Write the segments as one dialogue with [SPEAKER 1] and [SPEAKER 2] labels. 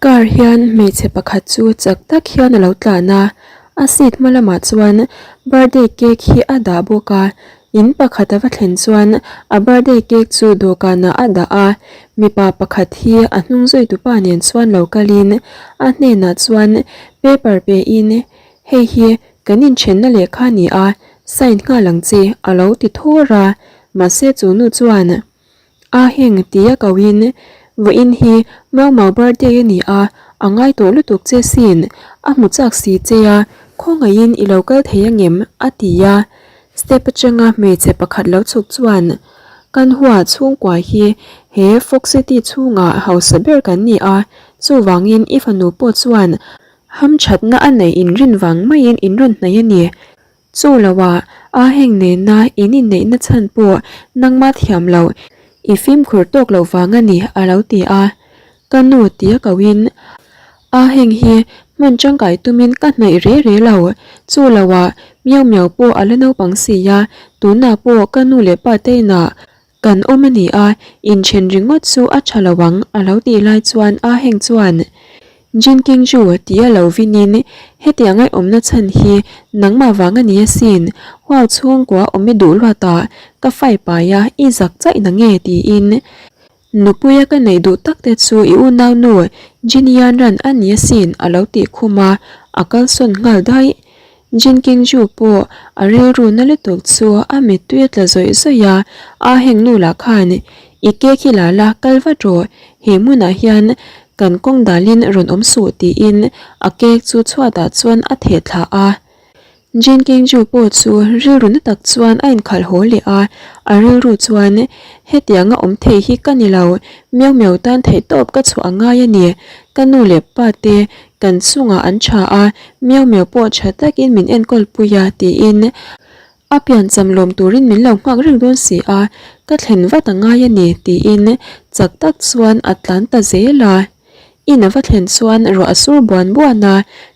[SPEAKER 1] Car hian hmeichhe pakhat chu chak tak hian a lo tlan a, a seat hma lamah chuan birthday cake hi a dah bawk a, in pakhat a va thlen chuan a birthday cake chu dawhkanah a dah a, mipa pakhat hi a hnung zui tupa nen chuan lo kalin a hnenah chuan paper pe in hei hi kan inthenna lehkha a ni a, sign nghal ang che a lo ti thawr a, mahse chu nu chuan. A heng tia ko in, Vawiin hi Mau Mau birthday a ni a, a ngai tawh lutuk che sin, a hmu chak si che a, khawngaihin i lo kal thei angem? a ti a. Step atanga hmeichhe pakhat lo chhuk chuan, Kan hua chhungkua hi he Fox City chhungah hausa ber kan ni a, chuvangin i fanu pawh chuan hamthatna a neih inrin vang maiin in rawn hnaih a ni. Chu lo ah a heng nena in inneihna chhan pawh nangmah thiam loh i fimkhur tawk loh vang a ni a lo ti a. Ka nu ti a ko in a heng hi hman tangkai tumin ka hnaih re re lo. Chu lo ah miau miau pawh a la naupang si a, tunah pawh ka nu leh pa te inah Kan awm a ni a, inthen ringawt chu a tha lo ang a lo tih lai chuan Ah Heng chuan Jin King Ju tia lo vinin hetiang ai awmna chhan hi nangmah vang a ni asin, huau chhungkua awm i duh luat a, ka fai pai a, i zak chaih na nge tiin nupuia ka neih duh tak te chu i unaunu Jin Yan Ran a ni asin a lo tih khum a, a kalsawn nghal daih. Jin King Ju pawh a rilru na lutuk chu a mittui a tla zawih zawih a, a heng nu lah khan i cake hi la la kal vat rawh, he hmunah hian kan kawng dalin rawn awm suh tiin a cake chu chhuatah chuan a theh thla a. Jin King Ju pawh chu rilru na tak chuan a inkhalh haw leh a, a rilru chuan hetianga awm thei hi ka ni lo, miau miau tan theihtawp ka chhuah a ngai a ni, ka nu leh pa te Kan chungah an tha a, miau miau pawh tha takin min enkawl pui a tiin a piancham lawm turin min lo nghak reng dawn si a, ka thlen vat a ngai a ni tiin chak tak chuan a tlan ta zel a. In a va thlen chuan ruah a sur buan buan a,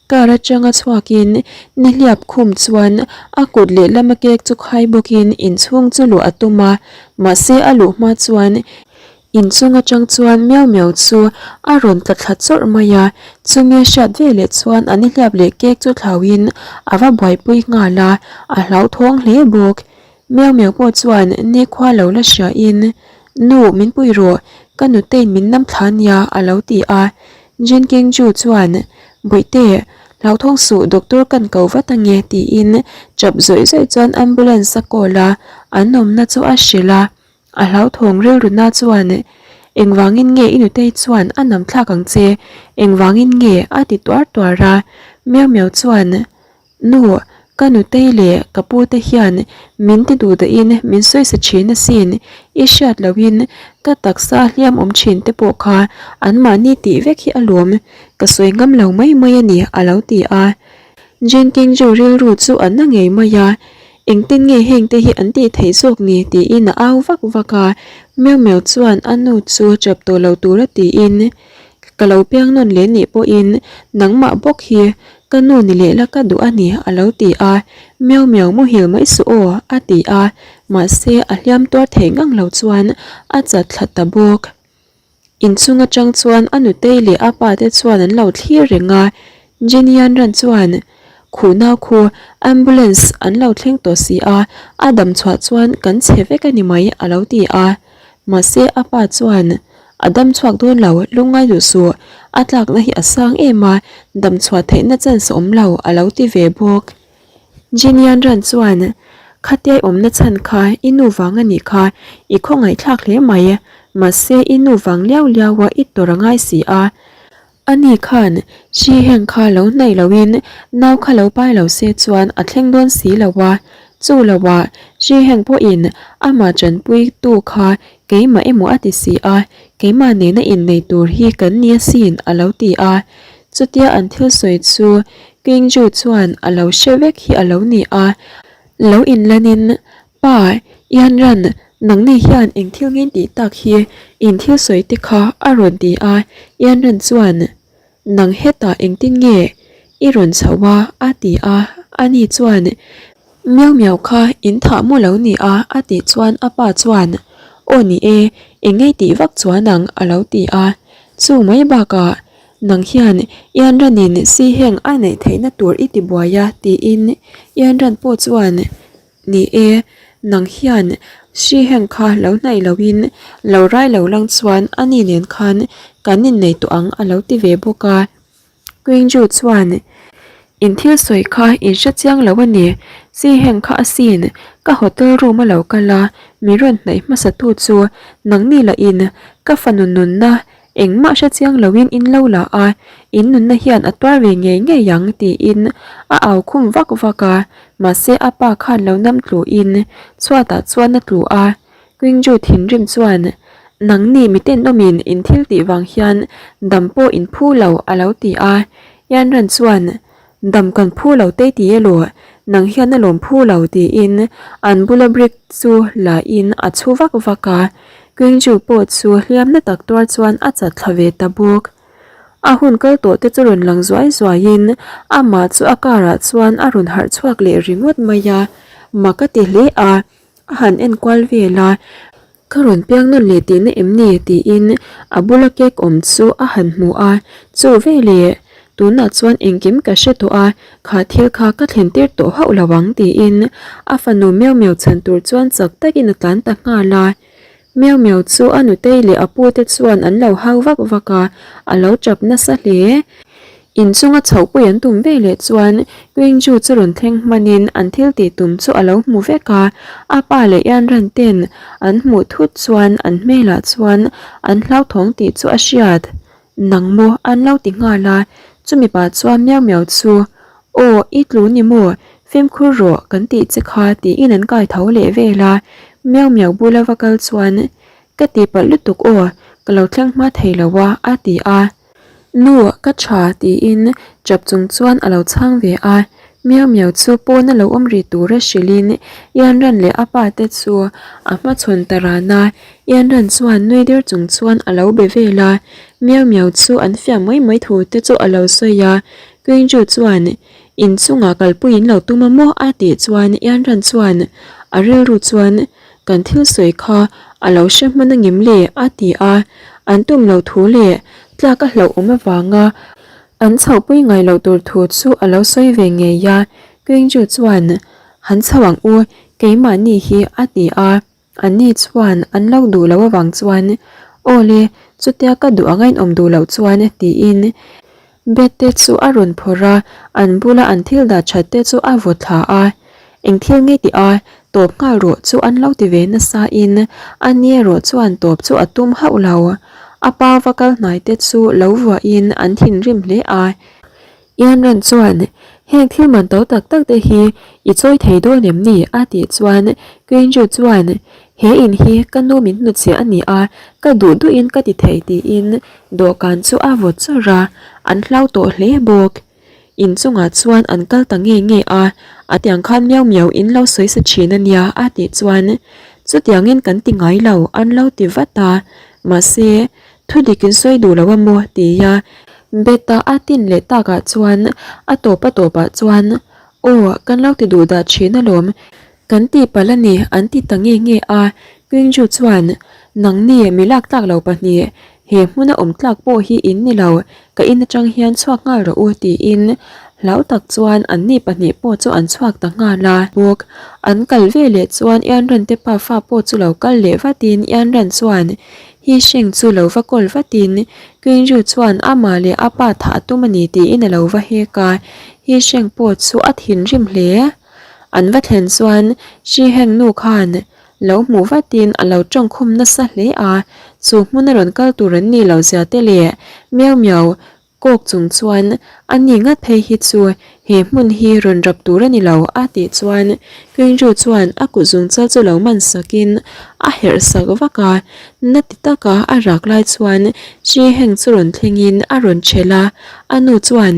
[SPEAKER 1] car atanga chhuakin nihliap khum chuan a kut lehlam a cake chu khai bawkin inchhung chu luh a tum a, mahse a luh hma chuan Inchung atang chuan miau miau chu a rawn tla thla chawrh mai a, chumi a hriat ve leh chuan a nihliap leh cake chu thlauhin a va buaipui nghal a, a hlauthawng hle bawk. Miau miau pawh chuan nikhua lo la hriain, Nu, min pui rawh, ka nutein min nam thla nia a lo ti a. Jin King Ju chuan, Bawihte, hlauthawng suh doctor kan ko vat ange tiin chap zawih zawih chuan ambulance a call a, an awmna chu a hrilh a. A hlauthawng rilruna chuan, Engvangin nge i nutei chuan a nam thlak ang che? Engvangin nge? a ti tuar tuar a. Miau miau chuan, Nu, ka nutei leh ka pu te hian min ti duh dahin min sawisa thin asin. I hriat lohin ka taksa hliam awm thin te pawh kha anmahni tih vek hi alawm. Ka sawi ngam lo mai mai a ni, a lo ti a. Jin King Ju rilru chu a na ngei mai a. Engtin nge heng te hi an tih theih zawk ni tiin a au vak vak a, Miau Miau chuan a nu chu chap tawh lo tura tiin, Ka lo piang nawn leh nih pawhin nangmah bawk hi ka nu ni leh la ka duh a ni a lo ti a, Miau Miau muhil mai suh aw a ti a, mahse a hliam tuar thei ngang lo chuan a chat thla ta bawk. Inchung atang chuan a nutei leh a pa te chuan an lo thlir reng a, Jenny an ran chuan Khuh nau khu ambulance an lo thleng tawh si a, a dam chhuah chuan kan chhe vek a ni mai a lo ti a. Mahse a pa chuan A dam chhuak dawn lo, lungngai duh suh, a tlakna hi a sang em a, dam chhuah theihna chance a awm lo a lo ti ve bawk. Jinian ran chuan, Khatia i awmna chhan kha i nu vang a nih kha, i khawngaihthlak hle mai. Mahse i nu vang liau liau a i tawrh a ngai si a. Ani khan hri heng kha lo hnaih loin nau kha lo pai lo se chuan a thleng dawn si lo a. Chu lo ah hri heng pawhin amah tanpui tu kha keimah emaw a ti si a, keimah nena innei tur hi kan ni asin a lo ti a. Chutia an thil sawi chu King Ju chuan a lo hre vek hi a lo ni a, lo inlanin, Pa, Ian Ran, nangni hian eng thil ngei tih tak hi in thil sawi te kha a rawn ti a, Ian Ran chuan, Nang hetah engtin nge i rawn chho a? a ti a, ani chuan, Miau miau kha in thah maw lo ni a? a tih chuan a pa chuan, Aw ni e, eng ngei tih vak chuan ang a lo ti a, chu mai bakah. Nang hian Ianranin si heng a neih theihna tur i ti buai a tiin Ianran pawh chuan Ni e, nang hian si heng kha lo hnaih loin lo rai lo lang chuan ani nen khan kan innei tawh ang a lo ti ve bawk a. Queenju chuan, In thil sawi kha in hre chiang lo a ni, si heng kha asin, ka hotel room a lo kal a, mi rawn hnaih hmasa tu chu nangni lah in ka fanu nunna engmah hre chiang loin in lo la a, in nunna hian a tuar ve ngei ngei ang tiin a au khum vak vak a, mahse a pa khan lo nam tlu in chhuatah chuan a tlu a. Quingju thinrim chuan, Nangni mi tenawmin in thil tih vang hian dam pawh in phu lo a lo ti a. Yanran chuan, Dam kan phu lo tei ti elaw, nang hian a lawm phu lo tiin an bula brick chu la in a chhu vak vak a. Quingju pawh chu hliam na tak tuar chuan a chat thla ve ta bawk. A hun kal tawh te chu rawn lang zuai zuai in amah chu a car ah chuan a rawn harh chhuak leh ringawt mai a, mak a ti hle a. A han en kual vel a, Ka rawn piang nawn leh tihna em ni? tiin a bula cake awm chu a han hmu a, Chu veleh, tunah chuan engkim ka hre tawh a, kha thil kha ka thlen tir tawh hauh lo ang tiin a fanu Miau Miau chhan tur chuan chak takin a tlan ta nghal a. Miau Miau chu a nutei leh a pute chuan an lo hau vak vak a, a lo tap nasa hle. Inchunga chhohpui an tum ve leh chuan Quingju chu rawn thleng hmanin an thil tih tum chu a lo hmu vek a, a pa leh Yanran ten an hmuh thut chuan an hmelah chuan an hlauthawng tih chu a hriat. Nang maw an lo ti nghal a, chumi pah chuan Miau Miau chu Aw i tlu ni maw, fimkhur rawh kan tih che kha tiin an kai tho leh vel a, Miau Miau bula va kal chuan Ka tihpalh lutuk aw, ka lo thleng hma thei lo a a ti a. Nu, ka tha tiin chap chung chuan a lo chhang ve a, Miau Miau chu pawn a lo awm rih tura hrilhin Yanran leh a pa te chu a hmachhawn ta ran a, Yanran chuan nui der chung chuan a lo be vel a, Miau Miau chu an fiah mai mai thu te chu a lo sawi a, Queenju chuan inchungah kalpui in lo tum a maw a tih chuan Yanran chuan a rilru chuan Kan thil sawi kha a lo hre hman angem le? a ti a, an tum lo thu leh tlak a hlauh awm avanga an chhohpui ngai loh tur thu chu a lo sawi ve ngei a, Quingju chuan, Han chho ang u, keimahni hi a ti a, anni chuan an lo duh loh avang chuan, Aw le, chutia ka duh anga inawm duh loh chuan tiin Bed te chu a rawn phawrh a, an bula an thil dah that te chu a vaw thla a. Eng thil nge tih a, tawp nghal rawh chu an lo ti ve nasa in a ni erawh chuan tawp chu a tum hauh lo. A pa va kal hnai te chu lo vuah in an thinrim hle a. Ianran chuan, Heng thil man to tak tak te hi i chawi thei dawn em ni? a tih chuan Quinju chuan, He in hi ka nu min hnutchhiah a ni a, ka duh duhin ka ti thei tiin dawhkan chu a vawt chawrh a, an hlau tawh hle bawk. In chungah chuan an kal ta nge nge a, a tiang khan miau miau in lo sawi sa thin a nia a tih chuan chutiangin kan ti ngai lo an lo ti vat a, mahse thudik in sawi duh lo a maw tia Beta a tin leh takah chuan a tawp a tawpah chuan aw kan lo ti duh dah thin alawm Kan ti palh a ni an ti ta nge nge a, Quingju chuan, Nangni mi lak tlak lo pahnih, he hmuna awm tlak pawh hi in ni lo, ka in atang hian chhuak nghal rawh u tiin hlau tak chuan anni pahnih pawh chu an chhuak ta nghal a. Bawk an kal ve leh chuan Ianran te pafa pawh chu lo kal leh vatin Ianran chuan Hi Sheng chu lo va kawl vatin Quingju chuan amah leh a pa thah a tum a ni tiin a lo va hek a, Hi Sheng pawh chu a thinrim hle. An va thlen chuan Shi Heng nu khan lo hmuh vatin a lo tawngkhum nasa hle a, chu hmuna rawn kal tur an nih loh zia te leh Miau Miau kawk chung chuan a ni ngat phei hi chu he hmun hi rawn rap tur a ni lo a tih chuan Quinru chuan a kut zungchal chu lo man sakin a herh sak vak a, na ti taka a rak lai chuan Shi Heng chu rawn thlengin a rawn ṭhelh a, a nu chuan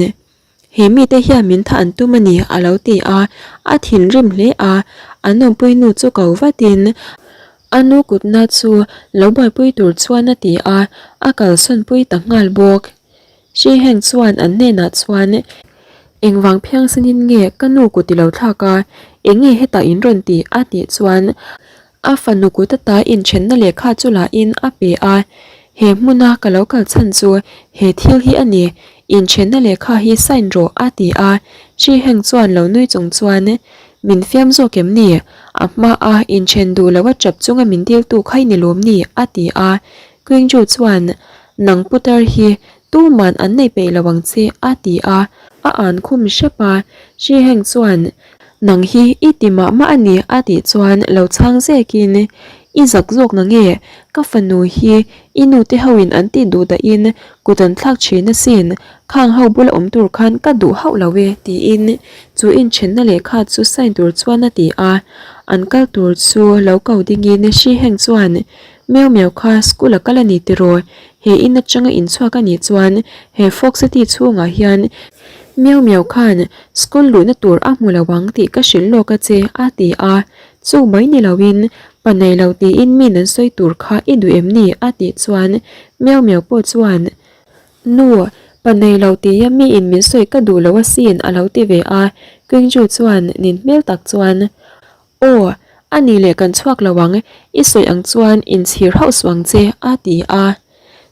[SPEAKER 1] He mite hian min thah an tum a ni, a lo ti a, a thinrim hle a, an awmpui nu chu ko vatin a nu kutna chu lo buaipui tur chuan a ti a, a kalsawnpui ta nghal bawk. Shi Heng chuan an hnenah chuan, Engvang phiangsanin nge ka nu kut i lo thlak a, eng nge hetah in rawn ti? a tih chuan a fanu kut ata inthenna lehkha chu lahin a pe a. He hmuna ka lo kal chhan chu he thil hi a ni, inthenna lehkha hi sign rawh a ti a, Chi Heng chuan lo nui chung chuan, Min fiam zawk em ni? A hma a inthen duh lo a tap chunga min diltu kha i ni lawm ni? a ti a, Qingju chuan, Nang putar hi tuman an nei peih lo ang che a ti a, a an khum hrep a, Chi Heng chuan, Nang hi i ti mah mah a ni a tih chuan lo chhang zekin, I zak zawk na nge? Ka fanu hi i nu te hoin an tih duh dahin kut an thlak thin asin, khang ho bula awm tur khan ka duh hauh lo e tiin chu inthenna lehkha chu sign tur chuan a ti a. An kal tur chu lo ko dingin Hri Heng chuan, Miau miau kha school a kal a ni tiraw? He in atanga inchhuak a nih chuan he Folk City chhungah hian Miau miau khan school luhna tur a hmu lo ang tih ka hrilh lawk a che a ti a, chu mai ni loin pa nei lo tiin min an sawi tur kha i duh em ni a tih chuan miau miau pawh chuan Nu, pa nei lo tia miin min sawi ka duh lo asin a lo ti ve a, Qingju chuan nin hmel tak chuan Aw, a nih leh kan chhuak lo ang, i sawi ang chuan inchhir hauh suh ang che a ti a.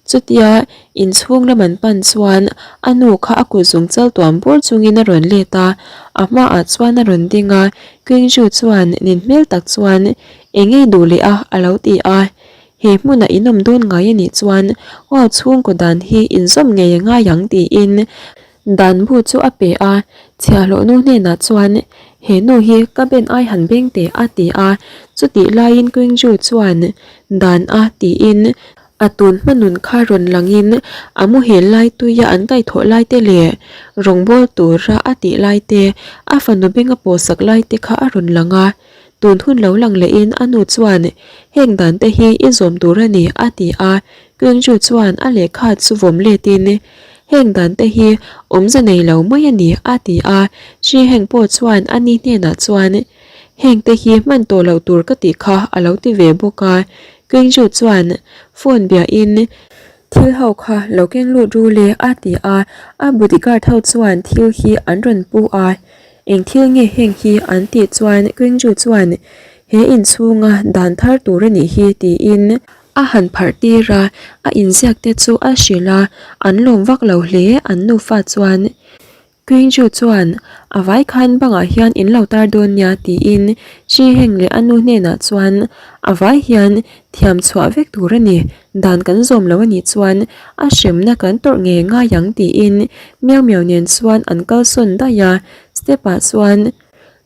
[SPEAKER 1] Chutia inchhung lam an pan chuan a nu kha a kut zung chal tuam bur chungin a rawn let a, a hmaah chuan a rawn ding a, Qingzhu chuan nin hmel tak chuan eng ei duh leh a a lo ti a, he hmunah in awm dawn ngai a nih chuan Wow chhungkaw dan hi inzawm ngei a ngai ang tiin dan bu chu a pe a, chhiahhlawh nu hnenah chuan he nu hi ka ben ai han beng teh a ti a, chutih laiin Qingzhu chuan dan a tiin A tun hma nun kha rawn langin a muhil lai tuia an kaihthawh lai te leh rawngbâwl tura a tih lai te, a fanu benga pawhsak lai te kha a rawn lang a. Tun hun lo lang lehin a nu chuan, Heng dan te hi i zawm tur a ni, a ti a. Kyungju chuan a lehkha chu vawm letin, Heng dan te hi awmze nei lo mai a ni, a ti a. Shi Heng pawh chuan a ni hnenah chuan, Heng te hi hman tawh loh tur ka tih kha a lo ti ve bawk a. Qingzhu chuan phone biahin thil ho kha lo keng lut ru le a ti a, a bodyguard ho chuan thil hi an rawn pu a. Eng thil nge heng hi an tih chuan Qingzhu chuan he inchhunga dan thar tur a nih hi tiin a han pharh tir a, a inziak te chu a hrilh a, an lawm vak lo hle an nufa chuan. Qingzhu chuan, A vai khan bangah hian in lo tar dawn nia tiin Shi Heng leh a nu hnenah chuan, A vai hian thiam chhuah vek tur a ni, dan kan zawm lo a nih chuan a hremna kan tawrh ngei ngai ang tiin Miau Miau nen chuan an kalsawn daih a, step ah chuan,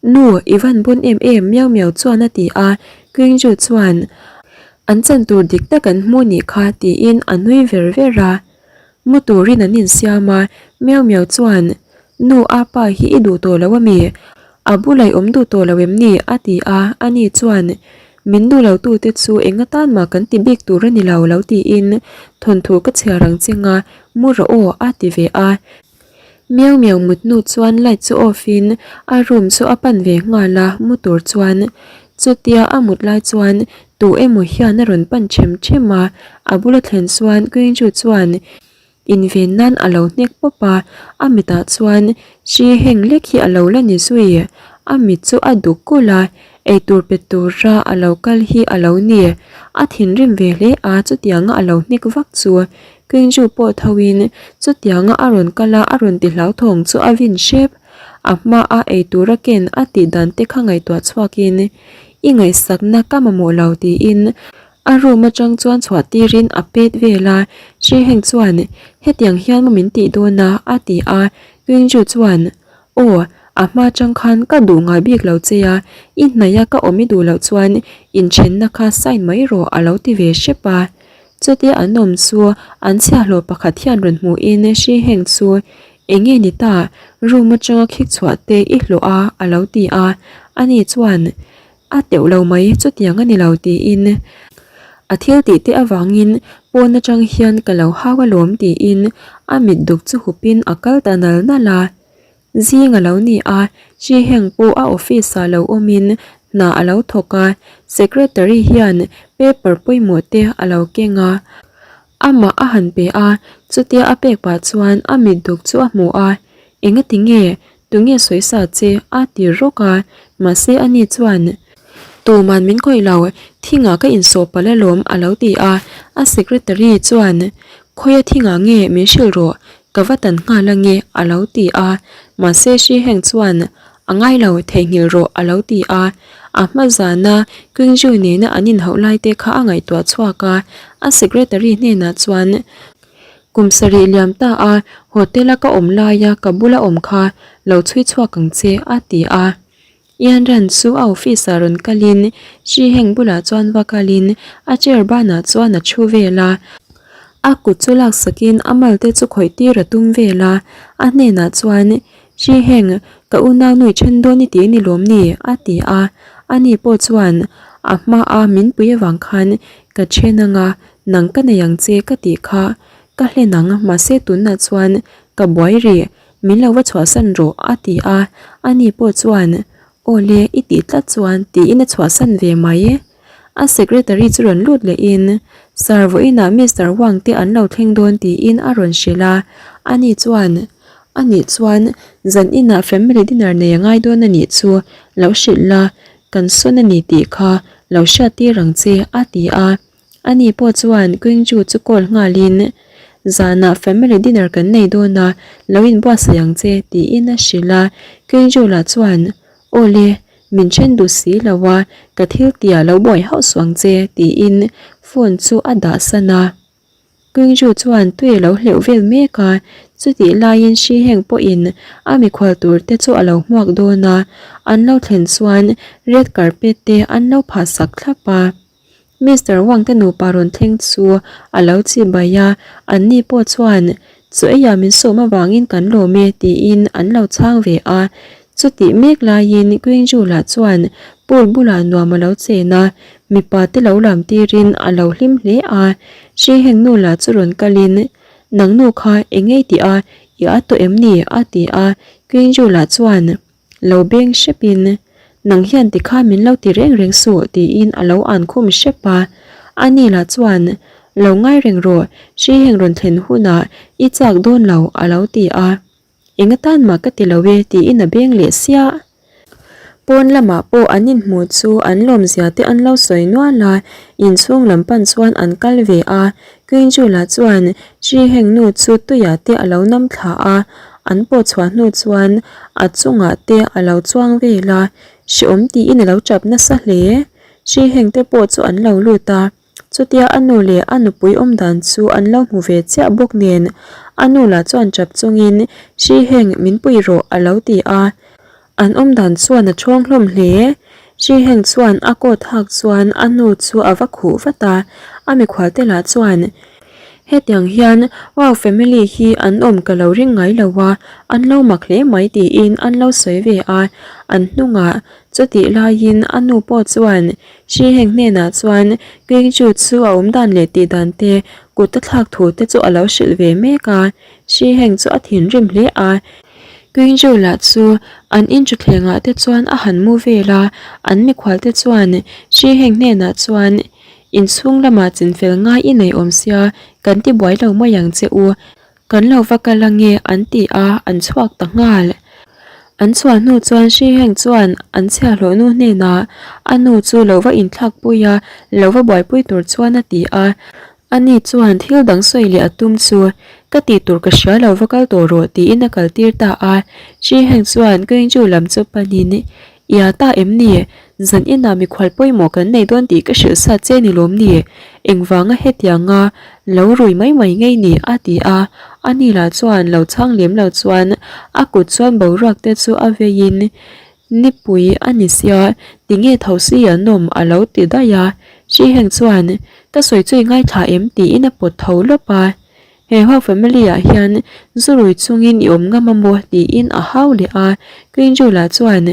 [SPEAKER 1] Nu, i van bun em em Miau Miau chuan a ti a, Qingzhu chuan, An chan tur dik tak an hmu nih kha tiin a nui ver ver a. Mu turin an insiam a, Miau Miau chuan, Nu, a pa hi i duh tawh lo a mi? A bulah i awm duh tawh lo em ni? a ti a, ani chuan, Min duh lo tute chu eng atan mah kan ti bik tur a ni lo lo tiin thawnthu ka chhiar ang cheng a, mu rawh aw a ti ve a. Miau Miau mut hnu chuan light chu off in a room chu a pan ve nghal a, mu tur chuan chutia a mut lai chuan tu emaw hian a rawn pan them them a, a bula thlen chuan Qingzhu chuan inven nan a lo hnek pawp a, a mitah chuan hri heng lek hi a lo la ni zui, a mit chu a duk kulh a, eitur pe tura a lo kal hi a lo ni, a thinrim ve hle a chutianga a lo hnek vak chu. Qingzhu pawh thoin chutianga a rawn kal a, a rawn ti hlauthawng chu a vin hrep. A hmaa eitur a ken a tih dan te kha ngaihtuah chhuakin, I ngaihsakna ka mamawh lo tiin a room atang chuan chhuah tirin a pet vel a, Shi Heng chuan, Hetiang hian maw min tih dawn a? a ti a, Qingzhu chuan, Aw, a hma atang khan ka duh ngai bik lo che a, i hnaih a ka awm i duh loh chuan inthenna kha sign mai rawh a lo ti ve hrep a. Chutia an awm chu an chhiahhlawh pakhat hian rawn hmuhin Hri Heng chu eng nge ni ta, room atanga khik chhuah te i hlawh a a lo ti a, ani chuan a teuh lo mai chutiang a ni lo tiin a thil tih te avangin pawn atang hian ka lo hau alawm tiin a mit duk chu hupin a kal ta nal nal a. Zing a lo ni a, Chi Heng pawh a office ah lo awmin hna a lo thawk a, secretary hian paper pawimawh te a lo keng a, amah a han pe a, chutia a pek pah chuan a mit duk chu a hmu a, engati nge, tunge sawi sa che a ti rawk a, mahse ani chuan Tuman min khawih lo, Thingah ka insawh palh alawm a lo ti a, a secretary chuan Khawia thingah nge min hrilh rawh, ka va tan nghal ange a lo ti a, mahse Shi Heng chuan A ngai lo, theihnghilh rawh a lo ti a, a hma zana Qingzhu nena an inhauh lai te kha a ngaihtuah chhuak a, a secretary hnenah chuan Kum sarih liam ta a, hotel a ka awm laia ka bula awm kha lo chhui chhuak ang che a ti a. Ian Ran chu a office ah rawn kalin Shi Heng bulah chuan va kalin a chair banah chuan a thu vel a. A kut chu laksakin a mal te chu khawih tir a tum vel a, a hnenah chuan Shi Heng, ka unau nui then dawn i ti ni lawm ni? a ti a. Ani pawh chuan a hmaa min pui avang khan ka then anga nang ka nei ang che ka tih kha ka hlen ang mahse tunah chuan ka buai rih Min lo va chhuahsan rawh a ti a, ani pawh chuan Aw le i tih tlat chuan tiin a chhuahsan ve mai. A secretary chu rawn lut lehin Sir vawiinah Mister Wang te an lo thleng dawn tiin a rawn hrilh a, ani chuan Anih chuan zan inah family dinner nei a ngai dawn anih chu lo hrilh la, kan sawn a ni tih kha lo hriattir ang che a ti a. Ani pawh chuan Qingju chu call nghalin, Zanah family dinner kan nei dawn a, lo inbuatsaih ang che, tiin a hrilh a. Qingju lah chuan, Aw le, min then duh si lo a, ka thil tihah lo buai hauh suh ang che, tiin phone chu a dah san a. Qingju chuan tui a lo hleuh vel mek a, chutih laiin Shi Heng pawhin a mikhual tur te chu a lo hmuak dawn a, an lo thlen chuan red carpet te an lo phah sak thlap a. Mister Wang te nupa rawn thleng chu a lo chi bai a, anni pawh chuan chaw eiah min sawm avangin kan lawm e tiin an lo chhang ve a. Chutih mek laiin Qingzhu lah chuan pool bulah nuam a lo chen a, mipa te lo lam tirin a lo hlim hle a. Shi Heng nu lah chu rawn kalin, Nang nu kha eng ngei tih a, i a tawh em ni? a ti a, Qingzhu lah chuan, Lo beng hrepin, Nang hian tikhan min lo ti reng reng suh tiin a lo an khum hrep a. Ani lah chuan, Lo ngai reng rawh, hri heng rawn thlen hunah i chak dawn lo a lo ti a. Eng atan mah ka ti lo e tiin a beng leh siah. Pawn lamah pawh an inhmuh chu an lawmzia te an lo sawi nual a, inchhung lam pan chuan an kal ve a. Queen lah chuan hri heng nu chu tuiah te a lo nam thla a, An pawh chhuah hnu chuan a chungah te a lo chuang vel a, hreawm tiin a lo tap nasa hle. Hri heng te pawh chu an lo lut a, chutia a nu leh a nupui awm dan chu an lo hmu ve chiah bawk nen a nu lah chuan tap chungin Hri heng min pui rawh a lo ti a, an awm dan chuan a thawng hlawm hle. Hri heng chuan a coat hak chuan a nu chu a va khuh vat a, a mikhual te lah chuan Hetiang hian wow family hi an awm ka lo ring ngai lo a, an lo mak hle mai tiin an lo sawi ve a, an hnungah chutih laiin a nu pawh chuan Shi Heng hnenah chuan Qingchu chu a awm dan leh tih dan te, kut a thlak thu te chu a lo hrilh ve mek a, Shi Heng chu a thinrim hle a, Qingchu lah chu an inthutthlengah te chuan a han mu vel a, an mikhual te chuan Shi Heng hnenah chuan Inchhung lamah chinfel ngai i nei awm sia, kan ti buai lo mai ang che u. Kan lo va kal ange an ti a, an chhuak ta nghal. An chhuah hnu chuan Hri Heng chuan an chhiahhlawh nu hnenah a nu chu lo va inthlakpui a, lo va buaipui tur chuan a ti a. Ani chuan thil dang sawi leh a tum chu, Ka tih tur ka hria lo va kal tawh rawh tiin a kaltir ta a. Hri Heng chuan Qingzhu lam chu panin Ia ta em ni? Zan inah mikhual pawimawh kan nei dawn tih ka hrilh sa che ni lawm ni? Engvanga hetianga lo rui mai mai ngei ni? a ti a. Ani lah chuan lo chhang lem lo chuan a kut chuan boruak te chu a veiin Nipui a ni sia, tinge tho si an awm a lo ti daih a. Hri heng chuan ka sawi chu i ngaithla em tiin a pawt tho lawp a. He ho family ah hian zu rui chungin i awm ngam a maw tiin a hau leh a, Qingzhu lah chuan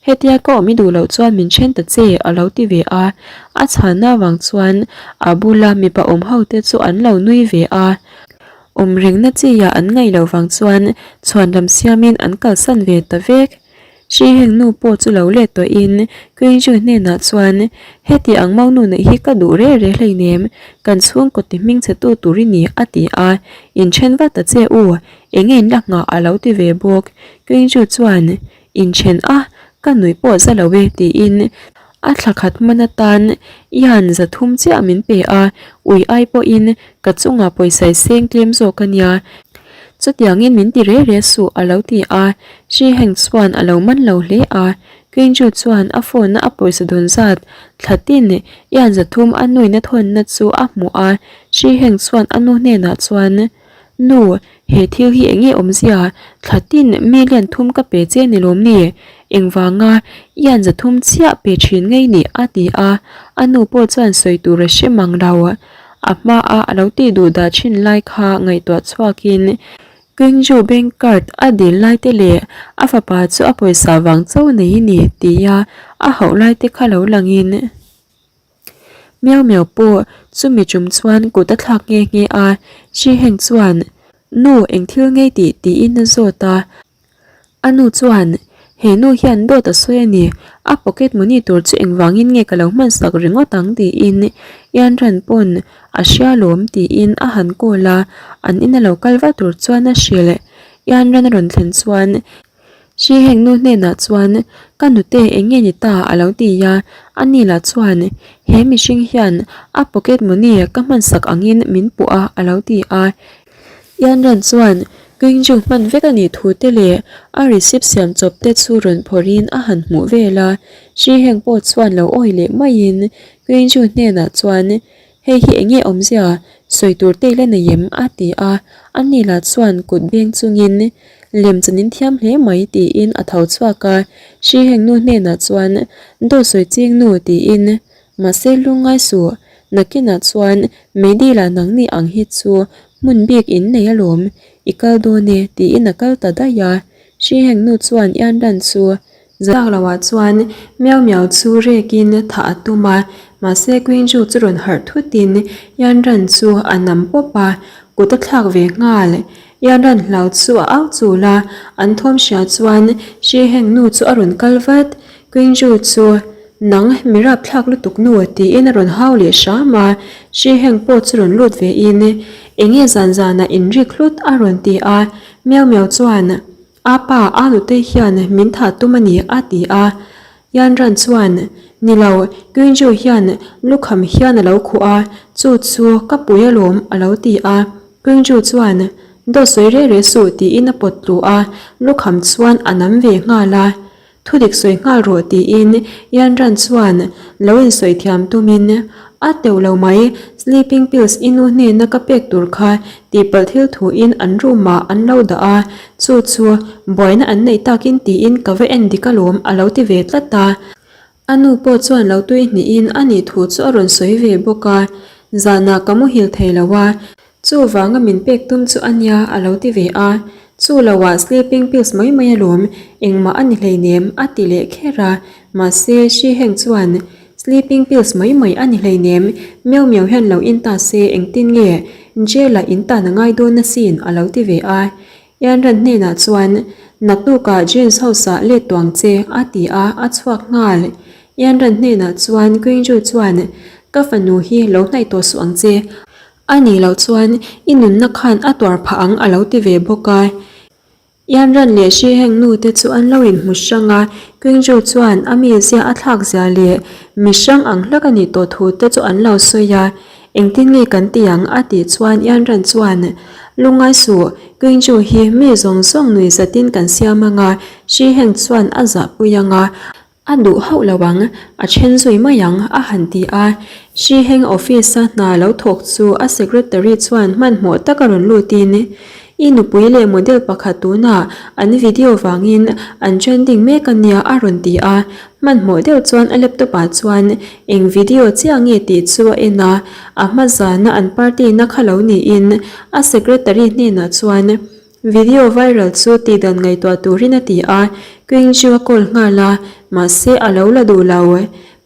[SPEAKER 1] hetia ka awm i duh loh chuan min then ta che a lo ti ve a, a chhanna avang chuan a bula mipa awm ho te chu an lo nui ve a, awm rengna chi ah an ngaih loh vang chuan chhuanlam siamin an kalsan ve ta vek. Hri heng nu pawh chu lo let tawhin Qingzhu hnenah chuan, Heti ang mau nu neih hi ka duh reh reh hleinem, kan chhungkaw ti hming che tu tur i ni, a ti a. Inthen vat ta che u, enge in la nghah a lo ti ve bawk. Qingzhu chuan, Inthen a, ka nuih pawh za lo e, tiin. A thla khat hman atan Ian 300 chiah min pe a, ui ai pawhin ka chungah pawisa i seng tlem zawk a nia. Chutiangin min ti re re suh a lo ti a, Shi Heng chuan a lo man lo hle a. Qingju chuan a phone-a a pawisa dawn zat thla tin Ian 300 a nuina thawnna chu a hmuh a, Shi Heng chuan a nu hnenah chuan, Nu, he thil hi eng nge awmzia? Thla tin million thum ka pe che ni lawm ni? Engvanga ian 300 chiah pe thin ngei ni? a ti a, a nu pawh chuan sawi tur a hre mang lo. A hmaa a lo tih duh dah thin lai kha ngaihtuah chhuakin Qingzhou bank card a dil lai te leh a fapa chu a pawisa vang chauh nei ni tia a hauh lai te kha lo langin Miau miau pawh chumi tum chuan kut a thlak nghe nghe a, Shi Heng chuan, Nu, eng thil ngei tih? tiin a zawt a. A nu chuan, He nu hian dawt a sawi a ni, a pocket money tur chu engvangin nge ka lo hmansak ringawt ang? tiin Ian Ran pawn a hria lawm tiin a han call a, an ina lo kal va tur chuan a hrilh. Ian Ran a rawn thlen chuan Hri heng nu hnenah chuan, Ka nute eng nge ni ta? a lo ti a, ani lah chuan, He mihring hian a pocket money ka hmansak angin min puh a a lo ti a. Yanran chuan Qingzhu hman vek a nih thu te leh a receipt siam chawp te chu rawn phawrhin a han hmuh vel a. Hri heng pawh chuan lo awi leh maiin Qingzhu hnenah chuan, Hei hi eng nge awmzia? Sawi tur te ila nei em? a ti a, ani lah chuan kut beng chungin lem chan in thiam hle mai tiin a tho chhuak a, Hri heng nu hnenah chuan Dawt sawi ching nu tiin mahse lungngai suh, nakinah chuan meidila nangni ang hi chu hmun bik in nei alawm, i kal dawn e tiin a kal ta daih a, Hri heng nu chuan Ianran chu Zak loah chuan Miau Miau chu rekin thah a tum a, mahse Qingzhu chu rawn harh thutin Yanran chu a nam pawp a, kut a thlak ve nghal. Yanran hlau chu a au chul a, an thawm hria chuan Shi Heng nu chu a rawn kal vat. Qingzhu chu, Nang, mi rap thlak lutuk nu, tiin a rawn hau leh hram a, Shi Heng pawh chu rawn lut ve in, Enge zan zanah in rik hlut? a rawn ti a, Miau Miau chuan, A pa, a nute hian min thah tum a ni, a ti a. Yanran chuan, Ni lo, Qingzhu hian lukham hian a lo khuh a, chu chu ka pui alawm, a lo ti a. Qingzhu chuan, Dawt sawi reh reh suh, tiin a pawt tlu a, lukham chuan a nam ve nghal a. Thudik sawi nghal rawh tiin Yanran chuan lo insawi thiam tumin a teuh lo mai, sleeping pills i nu hnena ka pek tur kha tihpalh thil thuin an room ah an lo dah a, chu chu buaina an neih takin tiin ka va en dik alawm a lo ti ve tlat a. A nu pawh chuan lo tui hnihin a nih thu chu a rawn sawi ve bawk a, zanah ka muhil thei lo a, Chuvanga min pek tum chu a nia a lo ti ve a, chu loah sleeping pills mai mai alawm, engmah a ni hleinem a ti leh kher a, mahse Shi Heng chuan sleeping pills mai mai a ni hleinem, miau miau hian lo in ta se engtin nge jail ah in tan a ngai dawn asin a lo ti ve a, Yanran hnenah chuan naktukah James house ah let tuang che a ti a, a chhuak nghal. Yanran hnenah chuan Qingzhu chuan ka fanu hi lo hnaih tawh suh ang che, A nih loh chuan i nunna khan a tuar phah ang a lo ti ve bawk a. Yanran leh Shiheng nu te chu an lo inhmu hrang a, Qingzhu chuan a mizia a thlak zia leh mi hrang ang hlak a nih tawh thu te chu an lo sawi a. Engtin nge kan ti ang a tih chuan Yanran chuan, Lungngai suh, Qingzhu hi mi zawng zawng nui zatin kan siam ang a, Shiheng chuan a zahpui ang a, A duh hauh lo ang, a then zui mai ang, a han ti a. Shiheng office-a hna lo thawk chu a secretary chuan hmanhmawh taka rawn lutin, I nupui leh model pakhat tunah an video vangin an trending mek a nia a rawn ti a. Hmanhmawh deuh chuan a laptop-ah chuan eng video chiah nge tih chu a en a, a hma zana an party-na kha lo niin a secretary hnenah chuan, Video viral chu tihdan ngaihtuah turin a ti a, Qingzhu a call nghal a, mahse a lo la duh lo.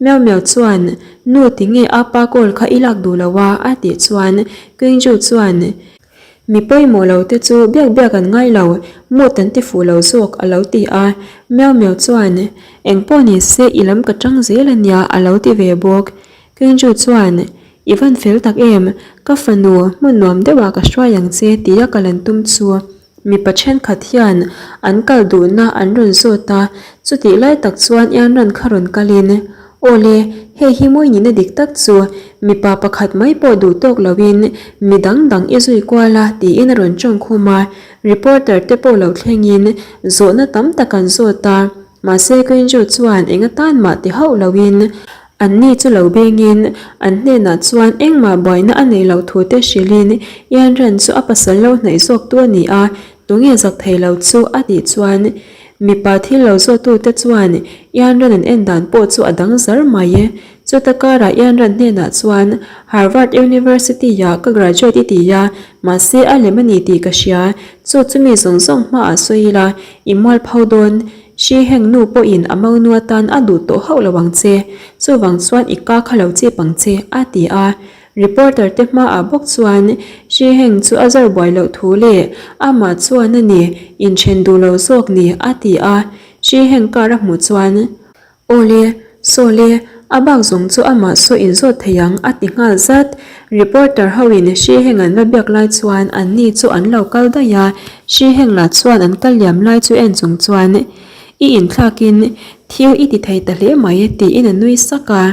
[SPEAKER 1] Miau Miau chuan, Nu tinge a pa call kha i lak duh lo a? a tih chuan Qingzhu chuan, Mi pawimawh lo te chu biak biak an ngai lo, mood an ti fuh lo zawk a lo ti a. Miau Miau chuan, Engpawh ni se i lam ka tang zel a nia a lo ti ve bawk. Qingzhu chuan, I van fel tak em? Ka fanu, hmun nuam deuhah ka hruai ang che tia kal an tum chu mipa thenkhat hian an kal duhna an rawn zawt a, chutih lai tak chuan Ianran kha rawn kalin. Awle, hei hi mawi nihna dik tak chu mipa pakhat mai pawh duh tawk loin mi dang dang i zui kual a tiin a rawn tawng khum a, reporter te pawh lo thlengin zawhna tam tak an zawt a, mahse Quinju chuan eng atan mah ti hauh loin anni chu lo bengin an hnenah chuan engmah buaina a neih loh thu te hrilhin Yanran chu a pasal lo hnaih zawk tu a ni a, tunge zak thei lo chu a tih chuan Mipa thil lo zawhtute chuan Ianran an en dan pawh chu a dang zar mai. Chuta karah Ianran hnenah chuan Harvard University-ah ka graduate i ti a, mahse a lem a ni tih ka hria. Chu chu mi zawng zawng hmaah sawi ila, i mual pho dawn. Hri heng nu pawhin a monu atan a duh tawh hauh lo ang che. Chuvang chuan i ka kha lo chip ang che, a ti a. Reporter te hmaah bawk chuan Shi Heng chu a zar buai loh thu leh amah chuan a ni inthen duh lo zawk ni a ti a, Shi Heng car a hmuh chuan Awle, sawle, a bak zawng chu amah saw inzawt thei ang a ti nghal zat. Reporter ho in Shi Heng an va biak lai chuan an ni chu an lo kal daih a, Shi Heng lah chuan an kal liam lai chu en chung chuan I inthlakin thil i ti thei ta hle mai tiin a nui sak a.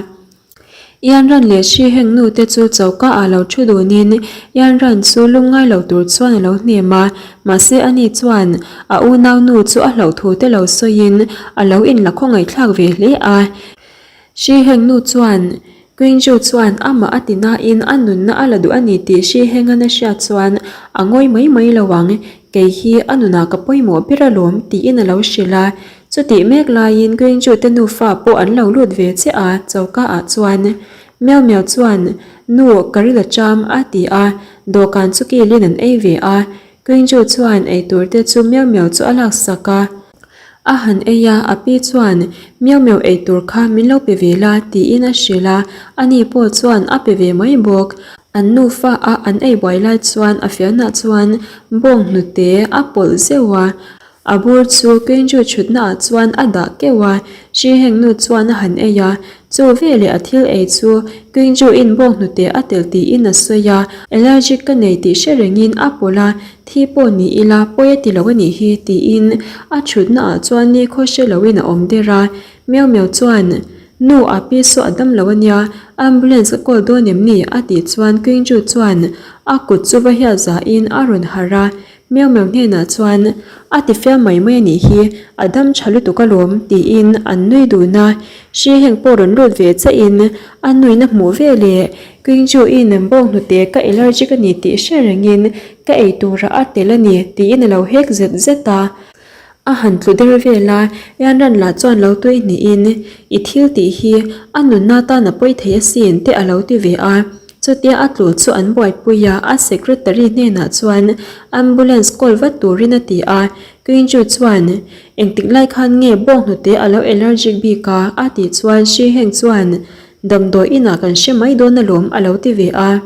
[SPEAKER 1] Yanran leh Shi Heng nu te chu choka ah lo thu dunin Yanran chu lungngai lo tur chuan a lo hnem a, mahse ani chuan a unau nu chu a hlauh thu te lo sawiin a lo inla khawngaihthlak ve hle a. Shi Heng nu chuan Qingzhu chuan amah a ti nain a nunna a la duh a ni tih Shi Heng-an a hriat chuan a ngawi mai mai lo ang, kei hi a nunah ka pawimawh ber alawm tiin a lo hrilh a. Chutih mek laiin Gwingju te nufa pawh an lo lut ve chiah a, choka ah chuan Miao Miao chuan Nu ka ril a cham a ti a, dawhkan chu kilin an ei ve a, Gwingju chuan eitur te chu Miao Miao chu a laksak a, a han ei a, a pi chuan Miao Miao eitur kha min lo pe ve la tiin a hrilh a, ani pawh chuan a pe ve mai bawk. An nufa a an ei buai lai chuan a fianah chuan bawng hnute a pawlh zeuh a, A bur chu Kenju chhutna ah chuan a dah keuh a, Shi Heng nu chuan a han ei a, chu veleh a thil ei chu Kenju in bawng hnute a telh tiin a sawi a, allergic ka nei tih hre rengin a pawlh a, thi pawh ni ila pawi a ti lo a nih hi tiin a chhutna ah chuan nikhaw hre loin a awm der a, Miau Miau chuan Nu a pi saw a dam lo a nia, ambulance ka call dawn em ni? a tih chuan Kenju chuan a kut chu va hiat zahin a rawn harh a, Miau Miau hnenah chuan, A ti fiam mai mai a nih hi, a dam tha lutuk alawm, tiin an nui dun a. Hri heng pawh rawn lut ve chiahin a nuina hmuh ve leh Qingzhu-in bawng hnute ka allergic a ni tih hre rengin ka ei turah a tel a ni, tiin a lo hek zet zet a. A han tlu der vel a, Yanran lah chuan lo tui hnihin, I thil tih hi a nunna tan a pawi thei asin te a lo ti ve a. Chutia a tlu chu an buaipui a, a secretary hnenah chuan ambulance call vat turin a ti a. Qingzhu chuan, Engtik lai khan nge bawng hnute a lo allergic bik a? a tih chuan Shi Heng chuan, Damdawi inah kan hre mai dawn alawm a lo ti ve a.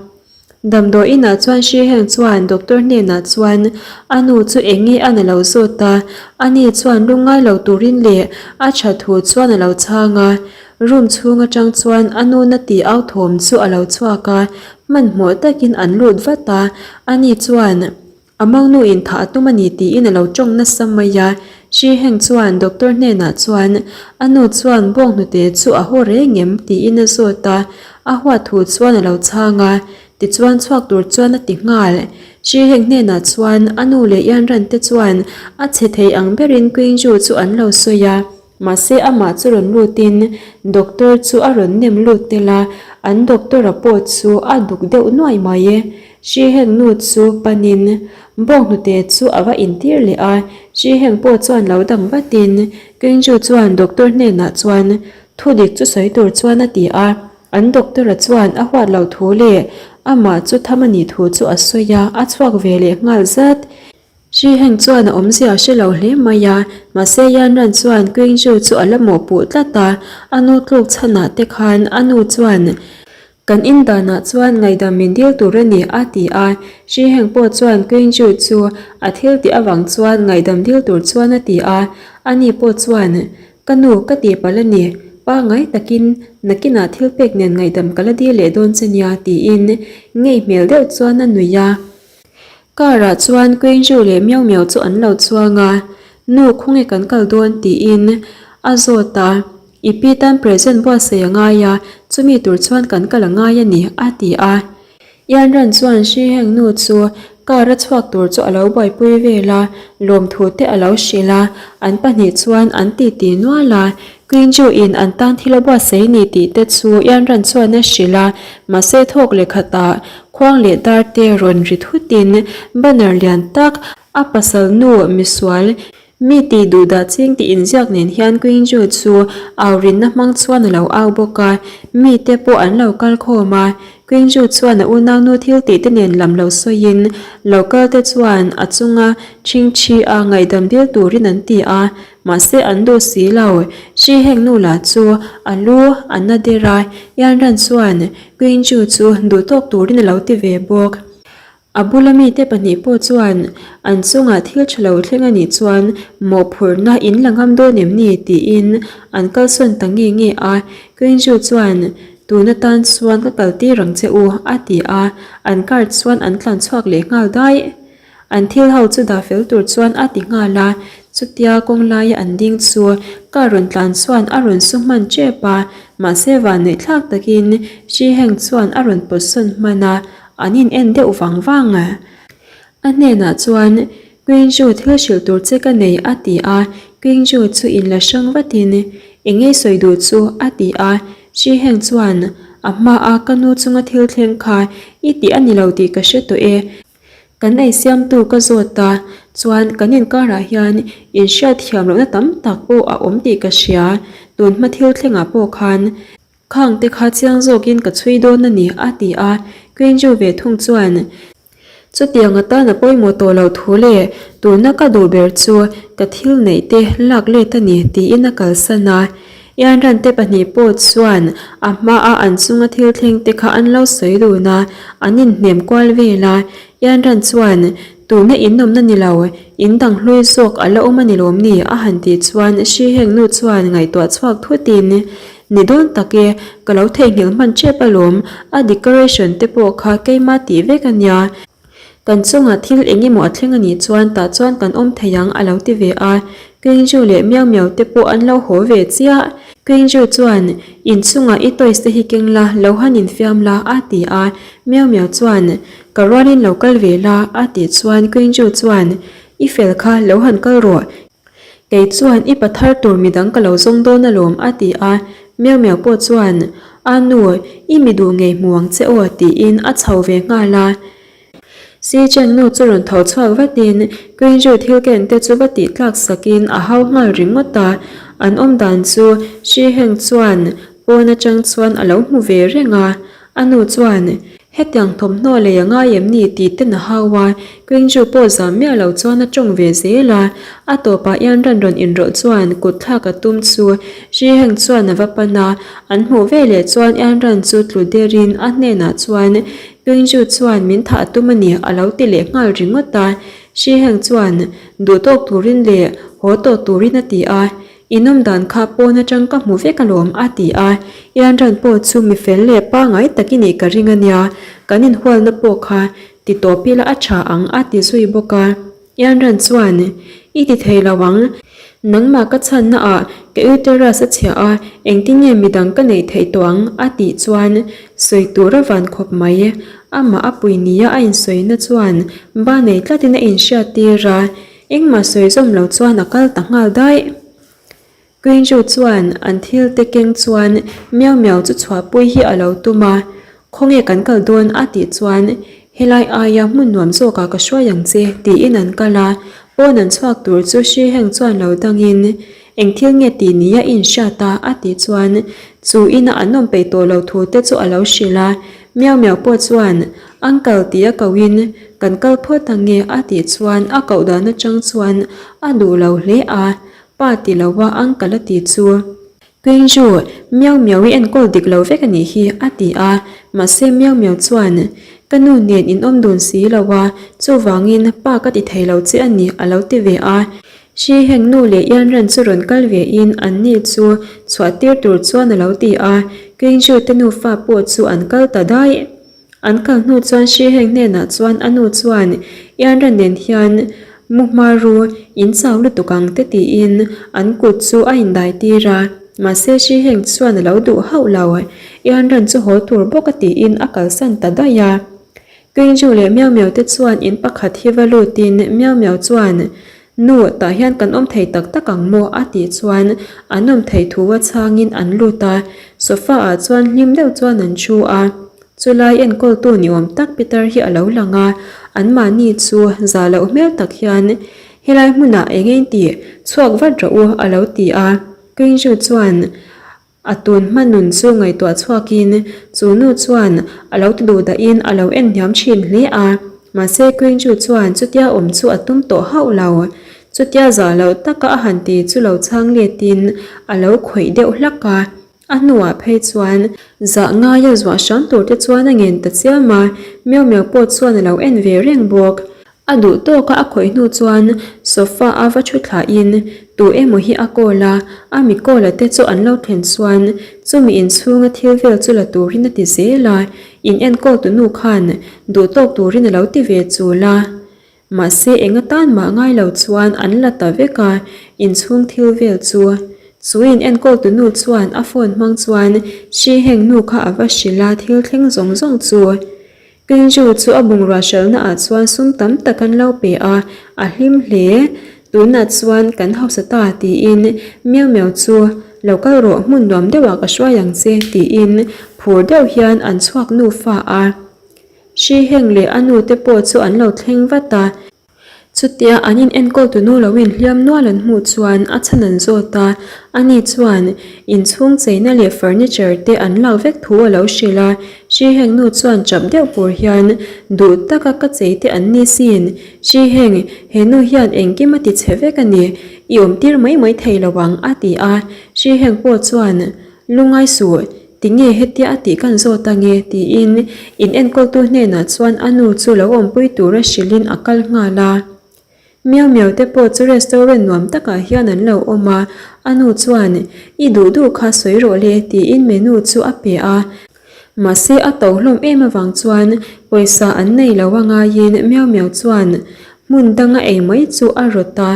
[SPEAKER 1] Damdawi inah chuan Shi Heng chuan doctor hnenah chuan a nu chu eng nge a na lo zawt a, ani chuan lungngai lo turin leh a tha thu chuan a lo chhang a. Room chhung atang chuan a nu na tih au thawm chu a lo chhuak a, hmanhmawh takin an lut vat a, ani chuan A mangnu in thah a tum a ni tiin a lo tawng nasa mai a. Shi Heng chuan doctor hnenah chuan a nu chuan bawng hnute chu a haw reng em tiin a zawt a, a huat thu chuan a lo chhang a, tichuan chhuak tur chuan a ti nghal. Shi Heng hnenah chuan a nu leh Yanran te chuan a chhe thei ang berin Qingzhu chu an lo sawi a, mahse amah chu rawn lutin doctor chu a rawn nem lut tel a, an doctor-a pawh chu a duk deuh nuai mai. Shi Heng nu chu panin bawng hnute chu a va intir leh a, Shi Heng pawh chuan lo dang vatin Qingzhu chuan doctor hnenah chuan thu dik chu sawi tur chuan a ti a, an doctor-a chuan a huat loh thu leh amah chu tham a nih thu chu a sawi a, a chhuak ve leh nghal zat. Shi Heng chuan a awmzia a hre lo hle mai a, mahse Yan Ran chuan Qingzhu chu a la mawhpuh tlat a, a nu tluk chhanah te khan a nu chuan Kan in danah chuan ngaihdam min dil tur a ni, a ti a. Shi Heng pawh chuan Qingzhu chu a thil tih avang chuan ngaihdam dil tur chuan a ti a. Ani pawh chuan, Ka nu, ka tih palh a ni. Pangai takin nakinah thil pek nen ngaihdam ka la dil leh dawn che nia, tiin ngei hmel deuh chuan a nuih a. Car ah chuan Qingzhu leh Miao Miao chu an lo chuang a. Nu, khawnge kan kal dawn? tiin a zawt a. I pi tan present buatsaih a ngai a, chumi tur chuan kan kal a ngai a ni, a ti a. Yanran chuan Shiheng nu chu car a chhuak tur chu a lo buaipui vel a, lawmthu te a lo hrilh a, an pahnih chuan an titi nual a. Quinju in an tan thil a buatsaih ni tih te chu Yanran chuan a hrilh a, mahse thawk leh khatah khuang leh dar te rawn ri thutin banner lian tak a pasal nu misual Mi tih duh dah ching tih inziak nen hian Quinju chu au rinna hmang chuan a lo au bawk a, mite pawh an lo kal khawm a. Quinju chuan a unaunu thil tih te nen lam lo sawiin lo kal te chuan a chunga chhingchhi a ngaihdam dil turin an ti a, mahse an duh si lo. Hri heng nu lah chu a lu a na der a, Yanran chuan Quinju chu duh tawk turin a lo ti ve bawk. A bula mite pahnih pawh chuan an chungah thil tha lo thleng a nih chuan mawhphurhna in la ngam dawn em ni tiin an kalsawn ta nge nge a. Quinju chuan tun atan chuan ka kal tir ang che u a ti a, an car chuan an tlan chhuak leh nghal daih. An thil ho chu dah fel tur chuan a ti nghal a, chutia kawng laia an ding chu car rawn tlan chuan a rawn su hman tep a, mahse vanneih thlak takin Shi Heng chuan a rawn pawtsawn hman a, An in en deuh vang vang a. A hnenah chuan, Queenju thil hrilh tur che ka nei a ti a. Queenju chu in la hrang vatin, Eng ngei sawi duh chu a ti a. Shi Heng chuan, A hma a ka nu chunga thil thleng kha i tih a ni lo tih ka hre tawh e. Kan ei siamtu ka zawt a, chuan kan inkarah hian inhriat thiam lohna tam tak pawh a awm tih ka hria. Tun hma thil thlengah pawh khan Khang te kha chiang zawkin ka chhui dawn a ni, a ti a. Quinju ve thung chuan, Chutiang atan a pawimawh tawh loh thu leh tuna ka duh ber chu ka thil neih te lak let a ni, tiin a kalsan a. Ianran te pahnih pawh chuan a hmaa an chunga thil thleng te kha an lo sawi dun a, an inhnem kual vel a. Ianran chuan, Tuna in awmna ni lo, in dang hlui zawk a la awm a ni lawm ni? a han tih chuan Shiheng nu chuan ngaihtuah chhuak thutin, Ni dawn tak e, ka lo theihnghilh hman tep alawm, a decoration te pawh kha keima tih vek a nia. Kan chungah thil eng emaw a thleng a nih chuan tah chuan kan awm thei ang a lo ti ve a, Queenju leh Miau Miau te pawh an lo haw ve chiah. Queenju chuan, In chungah i toys te hi keng la, lo han infiam la a ti a, Miau Miau chuan, Ka rualin lo kal ve la a tih chuan Queenju chuan, I fel kha lo han kal rawh, Kei chuan i pathar tur midang ka lo zawng dawn alawm a ti a, Miau Miau pawh chuan A nu, i mi duh ngei hmu ang che aw tiin a chho ve nghal a. Si Cheng nu chu rawn tho chhuak vatin Quinju thil ken te chu va tih tlak sakin a hau nghal ringawt a, an awm dan chu Shi Heng chuan pawn atang chuan a lo hmu ve reng a. A nu chuan, Hetiang thawmhnaw lei a ngai em ni? tih ten a hau a, Quingju pawh zam miah lo chuan a tawng ve zel a. A tawpah hian ran rawn inrawlh chuan kut thlak a tum chu Shi Heng chuan a va pan a, an hmuh ve leh chuan Ian Ran chu tlu derin a hnenah chuan Quingju chuan min thah a tum a ni a lo ti leh nghal ringawt a. Shi Heng chuan duhtawk turin leh haw tawh turin a ti a, I nawm dan kha pawn atang ka hmu vek alawm a ti a, Ianran pawh chu mi fel leh pangai tak i nih ka ring a nia, kan inhualna pawh kha ti tawp ila a tha ang a ti zui bawk a. Ianran chuan, I ti thei lo ang, nangmah ka chhanna ah ka uterus a chhia a, engtin nge midang ka neih theih tawh ang a tih chuan sawi tur a van khawp mai. Amah a pui nia a insawina chuan ba nei tlatin a inhriat tir a, Engmah sawi zawm lo chuan a kal ta nghal daih. Quinju chuan an thil te keng chuan Miau Miau chu chhuahpui hi a lo tum a, Khawnge kan kal dawn a tih chuan helai aia hmun nuam zawkah ka hruai ang che tiin an kal a, pawn an chhuak tur chu Shi Heng chuan lo dangin Eng thil nge tih nia i inhriat a? a tih chuan chu ina an awm peih tawh lo thu te chu a lo hrilh a. Miau Miau pawh chuan, Uncle tih a kohin kan kal phawt ang nge a tih chuan a koh dan atang chuan a duh lo hle a, pa ti lo a uncle a tih chu. Queenju, Miau Miau i enkawl dik lo vek a nih hi a ti a, mahse Miau Miau chuan, Ka nu nen in awm dun si lo a, chuvangin pa ka ti thei lo che a ni a lo ti ve a. Hri heng nu leh Ianran chu rawn kal ve in an ni chu chhuah tir tur chuan a lo ti a, Queenju te nufa pawh chu an kal ta daih. An kal hnu chuan Hri heng hnenah chuan a nu chuan Ianran nen hian mu hma ru, in chau lutuk ang te tiin an kut chu a indai tir a. Mahse Shi Heng chuan a lo duh hauh lo. Yanran chu haw tur bawk a tiin a kalsan ta daih a. Qingzhu leh Miao Miao te chuan in pakhat hi va lutin Miao Miao chuan, Nu, tah hian kan awm thei tak tak ang maw? a tih chuan an awm thei thu a chhangin an lut a, sofa ah chuan hlim deuh chuan an thu a. Chulai enkawltu ni awm tak Peter hi a lo lang a, anmahni chu za loh hmel tak hian, Helai hmunah eng eng tih chhuak vat rawh u a lo ti a. Qingzhu chuan, A tun hma nun chu ngaihtuah chhuakin chu nu chuan a lo ti duh dahin a lo en hniam thin hle a, mahse Queen-Ju chuan chutia awm chu a tum tawh hauh lo. Chutia zah loh taka a han ti chu lo chhang letin a lo khawih deuh hlak a, a hnuah phei chuan zah ngaia zuah hram tur te chuan a ngen ta chiam a, Miau Miau pawh chuan a lo en ve reng bawk. A duh tawka a khawih hnu chuan sofa a va thu thlahin tu emaw hi a call a, a mi call a te chu an lo thlen chuan chumi inchhunga thil vel chu la turin a ti zel a, in enkawl tu nu khan duh tawk turin a lo ti ve chul a. Mahse eng atan mah ngai lo chuan an la ta vek a, inchhung thil vel chu. Chu in enkawl tu nu chuan a phone hmang chuan Shi Heng nu kha a va hrilh a thil thleng zawng zawng chu. Pinju chu a bungrua hralhna ah chuan sum tam tak an lo pe a, a hlim hle. Tunah chuan kan hausa ta tiin Miau Miau chu lo kal rawh hmun nuam deuhah ka hruai ang che tiin phur deuh hian an chhuak nufa a. Hri Heng leh a nu te pawh chu an lo thleng vat a. Chutia an in enkawl tu nu lo in hliam nual an hmuh chuan a chhan an zawt a, ani chuan inchhung cheina leh furniture te an lak vek thu a lo hrilh a, Hri Heng nu chuan chap deuh pur hian duh taka ka chei te an ni sin, Hri Heng he nu hian engkim a ti chhe vek a ni, i awm tir mai mai thei lo ang a ti a, Hri Heng pawh chuan lungai suh Tinge hetia a tih kan zawt ange? tiin in enkawltu hnenah chuan a nu chu lo awmpui tura hrilhin a kal nghal a. Miau miau te pawh chu restaurant nuam takah hian an lo awm a, a nu chuan I duh duh kha sawi rawh le tiin menu chu a pe a. Mahse a to hlawm em avang chuan pawisa an nei lo a ngaiin miau miau chuan hmun danga ei mai chu a rawt a,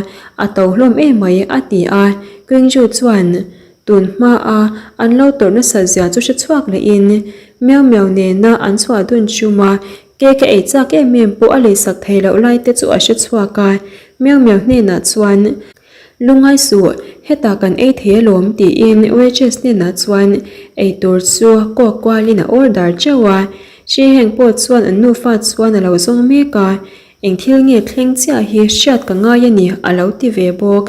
[SPEAKER 1] a to hlawm emai a ti a. Qingzhu chuan Tun hmaa an lo tawrh nasat zia chu hre chhuak lehin Miau Miau nena an chhuah dun chum a, cake a ei chak em em pawh a leisak thei loh lai te chu a hre chhuak a, Miau Miau hnenah chuan, Lungai suh, hetah kan ei thei alawm tiin waitress hnenah chuan eitur chu kawk kualin a order teuh a, Shi Heng pawh chuan an nufa chuan a lo zawng mek a, Eng thil nge thleng chiah hi hriat ka ngai a ni a lo ti ve bawk.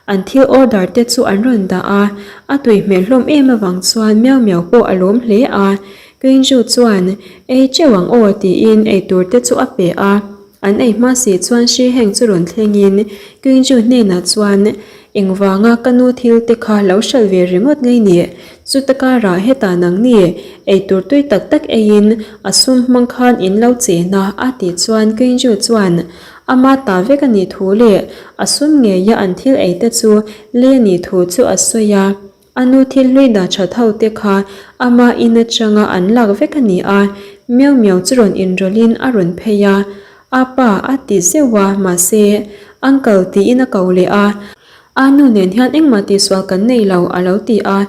[SPEAKER 1] An thil order te chu an rawn dah a, a tui hmel hlawm em avang chuan Miau Miau pawh a lawm hle a. Qingzhu chuan, Ei teuh ang aw tiin eitur te chu a pe a. An ei hma si chuan Shi Heng chu rawn thlengin Qingzhu hnenah chuan, Engvanga ka nu thil te kha lo hralh ve ringawt ngei ni? Chuta karah hetah nangni eitur tui tak tak eiin a sum hmang khan in lo chen a, a tih chuan Qingzhu chuan ama ta vek a nih thu leh a sum ngeia an thil ei te chu lei a nih thu chu a sawi a. A nu thil hlui dah that ho te kha ama in atanga an lak vek a ni a, Miau Miau chu rawn inrawlhin a rawn phei a. A pa a ti zeuh a, mahse, Uncle tiin a ko leh a. A nu nen hian engmah tihsual kan nei lo a lo ti a.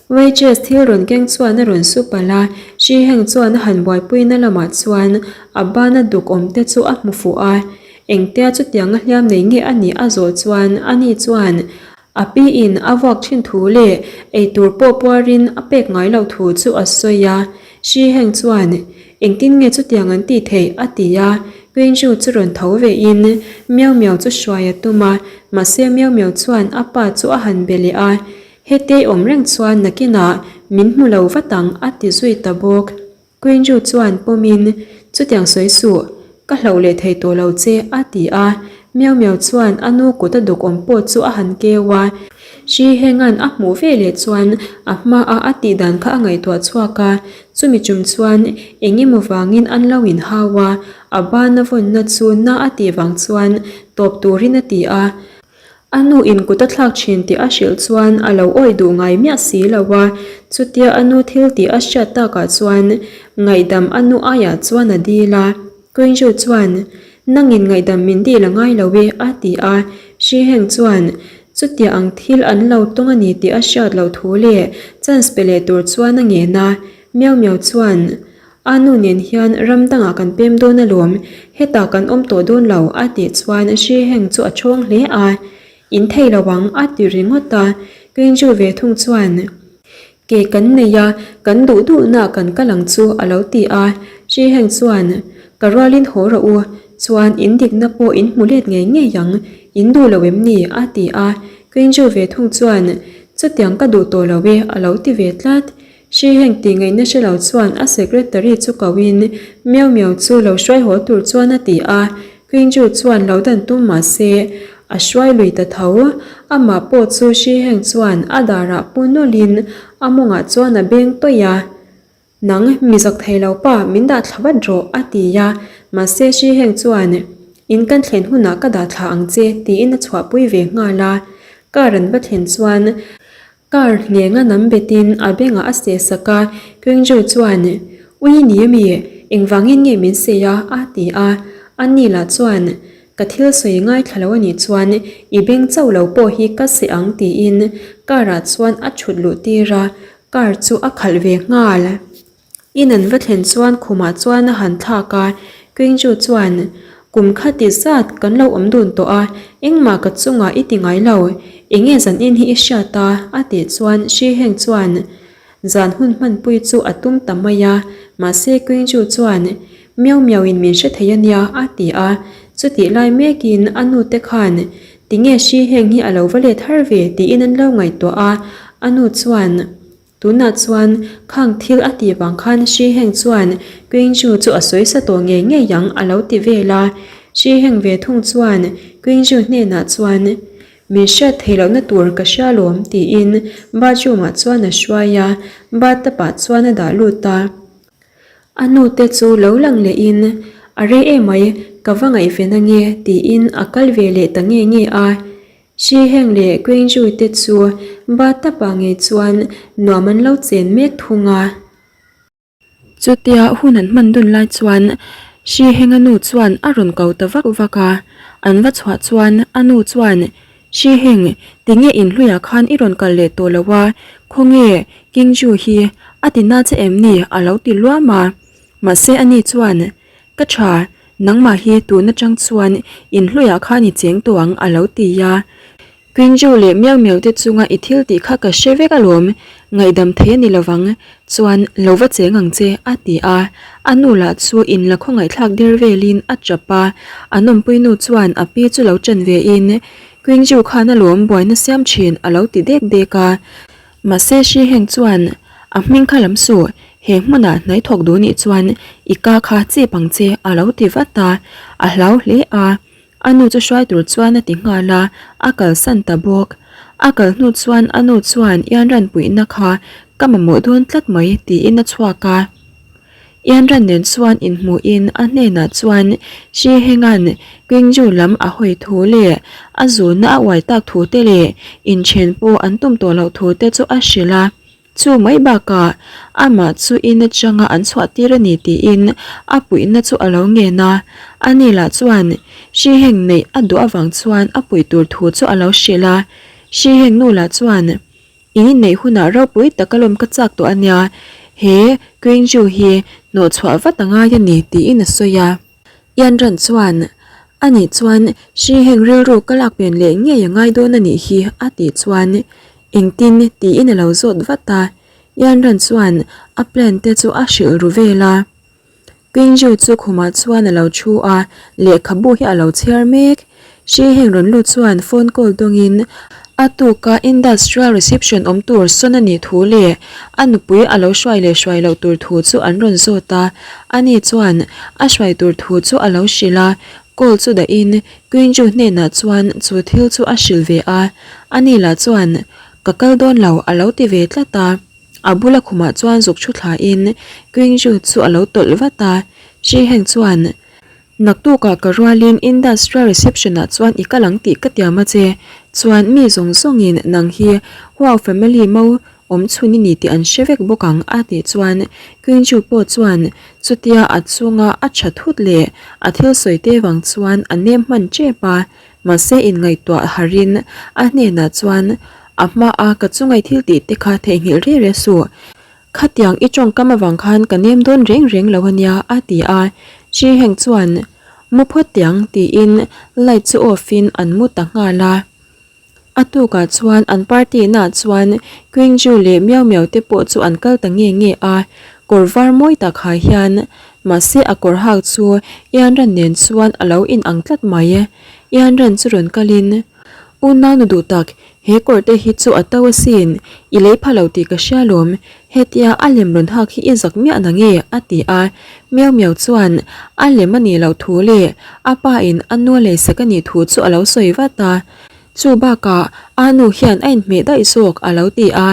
[SPEAKER 1] Waitress thil rawn keng chuan a rawn su palh a, Shi Heng chuan a han buaipuina lamah chuan a bana duk awm te chu a hmu fuh a. Engtia chutianga hliam nei nge a nih a zawh chuan ani chuan A pi in a vuak thin thu leh eitur pawh puarin a pek ngai loh thu chu a sawi a. Shi Heng chuan, Engtin nge chutiang an tih theih? a ti a. Qingzhu chu rawn tho ve in Miao Miao chu hruai a tum a, mahse Miao Miao chuan a pa chu a han be leh a, Hetei awm reng chuan nakinah min hmu lo vat ang a ti zui ta bawk. Quinju chuan pawmin, Chutiang sawi suh, ka hlauh leh thei tawh lo che, a ti a. Miau Miau chuan a nu kut a duk awm pawh chu a han keu a. Shi Henga'n a hmuh ve leh chuan a hmaa a tih dan kha a ngaihtuah chhuak a, chumi chum chuan eng emaw vangin an lo inhau a, a ban a vawnna chu na a tih vang chuan tawp turin a ti a. A nu in kut a thlak thin tih a hrilh chuan a lo awih duh ngai miah si lo a, chutia a nu thil tih a hriat takah chuan ngaihdam a nu aiah chuan a dil a. Qingzhu chuan, Nangin ngaihdam min dil a ngai lo e, a ti a. Shi Heng chuan, Chutia ang thil an lo tawng a ni tih a hriat loh thu leh chance pe leh tur chuan a ngen a. Miau Miau chuan, A nu nen hian ram dangah kan pem dawn alawm, hetah kan awm tawh dawn lo a tih chuan Shi Heng chu a chhawng hle a. In thei lo ang a ti ringawt a. Qingzhu ve thung chuan, Ke kan nei a, kan duh duhna kan kal ang chu a lo ti a. Shi Heng chuan, Ka rualin haw rawh u, chuan in dikna pawh in hmu let ngei ngei ang, in duh lo em ni? a ti a. Qingzhu ve thung chuan, Chutiang ka duh tawh lo e a lo ti ve tlat. Shi Heng tih ngaihna hre lo chuan a secretary chu ko in Miau Miau chu lo hruai haw tur chuan a ti a, Qingzhu chuan lo dan tum mah se a hruai lui ta tho. Amah pawh chu Shi Heng chuan a darah pu nawlh in a mawngah chuan a beng tawih a, Nang mi zak thei lo pa min dah thla vat rawh a ti a, mahse Shi Heng chuan In kan thlen hunah ka dah thla ang che tiin a chhuahpui ve nghal a, car an va thlen chuan Car hnenga nam betin a bengah a seh sak a, Qingzhu chuan, Ui ni ami, engvangin nge min sei a? a ti a. Ani lah chuan, Ka thil sawi ngaithla lo anih chuan i beng chauh lo pawh hi ka seh ang tiin car ah chuan a thut luh tir a, car chu a khalh ve nghal. In an va thlen chuan khumah chuan a han thlak a, Qingzhu chuan, Kum kha ti zat kan lo awm dun tawh a, engmah ka chungah i ti ngai lo, enge zan in hi i hriat a? a tih chuan Shi Heng chuan zan hun hmanpui chu a tum ta mai a, mahse Qingzhu chuan, Miau miau in min hre thei a nia a ti a, chutih lai mekin a nu te khan, Tinge Shi Heng hi a lo va let har ve? tiin an lo ngaihtuah a, a nu chuan, Tunah chuan khang thil a tih vang khan Shi Heng chuan Qingzhu chu a sawi sa tawh ngei ngei ang a lo ti vel a. Shi Heng ve thung chuan Qingzhu hnenah chuan Min hriat theih lohna tur ka hria lawm tiin bathroom ah chuan a hruai a, bathtub ah chuan a dah lut a. A nu te chu lo lang lehin A rei emai ka va ngaihven ange tiin a kal ve leh ta nge nge a. Shi Heng leh Qingzhu te chu bathtub ah ngei chuan nuam an lo chen mek thung a. Chutia hun an hman dun lai chuan Shi Henga nu chuan a rawn ko ta vak vak a, an va chhuah chuan a nu chuan Shi Heng, tinge inhluiah khan i rawn kal leh tawh lo a, khawnge Qingzhu hi a ti na che em ni a lo ti luam a. Mahse ani chuan Ka tha, nangmah hi tun atang chuan inhluiah khan i cheng tawh ang a lo ti a. Qingzhu leh Miau Miau te chunga i thil tih kha ka hre vek alawm, ngaihdam thei a ni lovang, chuan lo va cheng ang che a ti a. A nu lah chu in la khawngaihthlak der velin a tap a, a nawmpui nu chuan a pi chu lo ṭan vein Qingzhu khan alawm buaina siam ṭhin a lo ti dek dek a. Mahse Shi Heng chuan a hming kha lam suh, he hmunah hnai thawk duh nih chuan i ka kha chip ang che a lo ti vat a, a hlau hle a. A nu chu hruai tur chuan a ti nghal a, a kalsan ta bawk. A kal hnu chuan a nu chuan Ianran puihna kha ka mamawh dawn tlat mai tiin a chhuak a. Ianran nen chuan inhmuhin a hnenah chuan Shi Henga'n Qingzhu lam a hawi thu leh a zunna a uai tak thu te leh inthen pawh an tum tawh loh thu te chu a hrilh a. Chu mai bakah amah chu in atanga an chhuah tir a ni tiin a puihna chu a lo ngen a. Ani lah chuan Shi Heng neih a duh avang chuan a puih tur thu chu a lo hrilh a. Shi Heng nu lah chuan In inneih hunah ropui taka lawm ka chak tawh a nia, he Qingzhu hi hnawhchhuah vat a ngai a ni tiin a sawi a. Yanran chuan, Anih chuan Shi Heng rilru ka lak pen leh ngei a ngai dawn a nih hi a tih chuan, Engtin? tiin a lo zawt vat a. Yanran chuan a plan te chu a hrilh ru vel a. Qingzhu chu khumah chuan a lo thu a, lehkhabu hi a lo chhiar mek. Shi Heng rawn lut chuan phone call dawngin a tuka industrial reception awm tur sawn a nih thu leh a nupui a lo hruai leh hruai loh tur thu chu an rawn zawt a. Ani chuan a hruai tur thu chu a lo hrilh a, call chu dahin Qingzhu hnenah chuan chu thil chu a hrilh ve a. Ani lah chuan ka kal dawn lo a lo ti ve tlat a. A bula khumah chuan zuk thu thlain Qingzhu chu a lo tawlh vat a, Shi Heng chuan, Naktukah ka rualin Industrial Reception ah chuan i kal ang tih ka tiam a che, chuan mi zawng zawngin nang hi Huao family mo awm chhun i ni tih an hre vek bawk ang a tih chuan Qingzhu pawh chuan chutia a chunga a tha thut leh a thil sawi te vang chuan a nem hman tep a. Mahse inngaihtuah harin a hnenah chuan a hmaa ka chungai thil tih te kha theihnghilh reng reng suh. Khatiang i tawngkam avang khan ka nem dawn reng reng lo ania a ti a. Chi Heng chuan Mu phawt tiang tiin light chu off in an mu ta nghal a. A tukah chuan an party naah chuan Qingju leh Miao Miao te pawh chu an kal ta nge nge a, kawr var mawi tak ha hian mahse a kawr hak chu Yanran nen chuan a lo in ang tlat mai. Yanran chu rawn kalin, Unau nu duh tak, he kawr te hi chu a to asin, i lei pha lo tih ka hria lawm, hetia a lem rawn hak hi i zak miah na nge? a ti a. Miao Miao chuan a lem a nih loh thu leh a pa in a nu a leisak a nih thu chu a lo sawi vat a. Chu bakah a nu hian a inhmeh daih zawk a lo ti a,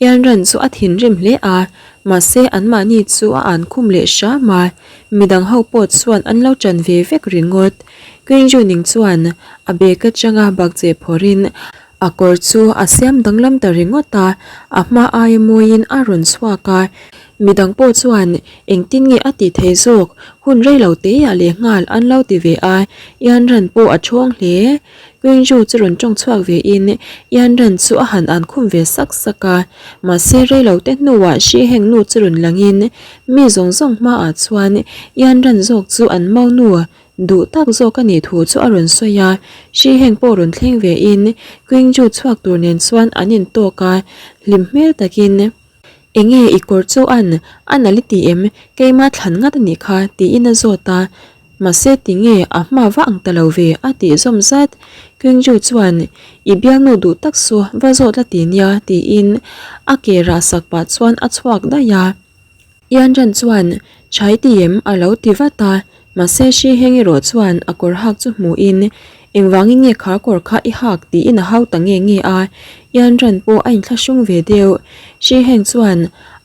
[SPEAKER 1] Yanran chu a thinrim hle a, mahse anmahni chu a an khum leh hram a, midang ho pawh chuan an lo ṭan ve vek ringawt. Qing Juning chuan a bag atanga bakcheh phawrhin a kawr chu a siam danglam ta ringawt a, a hma aia mawiin a rawn chhuak a, midang pawh chuan engtin nge a tih theih zawk hun rei lo teiah lehnghal an lo ti ve a, Yanran pawh a ṭhawng hle. Queenju chu rawn tawng chhuak ve in Yanran chu a han an khum ve sak sak a, mahse reilo te hnuah Shi Heng nu chu rawn lang in mi zawng zawng hmaah chuan Yanran zawk chu an mau nu duh tak zawk a nih thu chu a rawn sawi a, Shi Heng pawh rawn thleng ve in Queenju chhuak tur nen chuan an in tawk a, hlim hmel takin. Enge i kawr chu an a nal i ti em? Keima thlan ngat a nih kha tiin a zawt a. Mahse tinge a hma va ang ta lo ve a tih zawm zat. Kyungju chuan i bialnu duh tak chu va zawt la ti nia tiin a ke rah sak pah chuan a chhuak daih a. Yanran chuan Chai ti em a lo ti vat a. Mahse hri heng erawh chuan a kawr hak chu hmuhin engvangin nge kha kawr kha i hak tiin a hau ta nge nge a, Yanran pawh a inthlahrung ve deuh. Hri heng chuan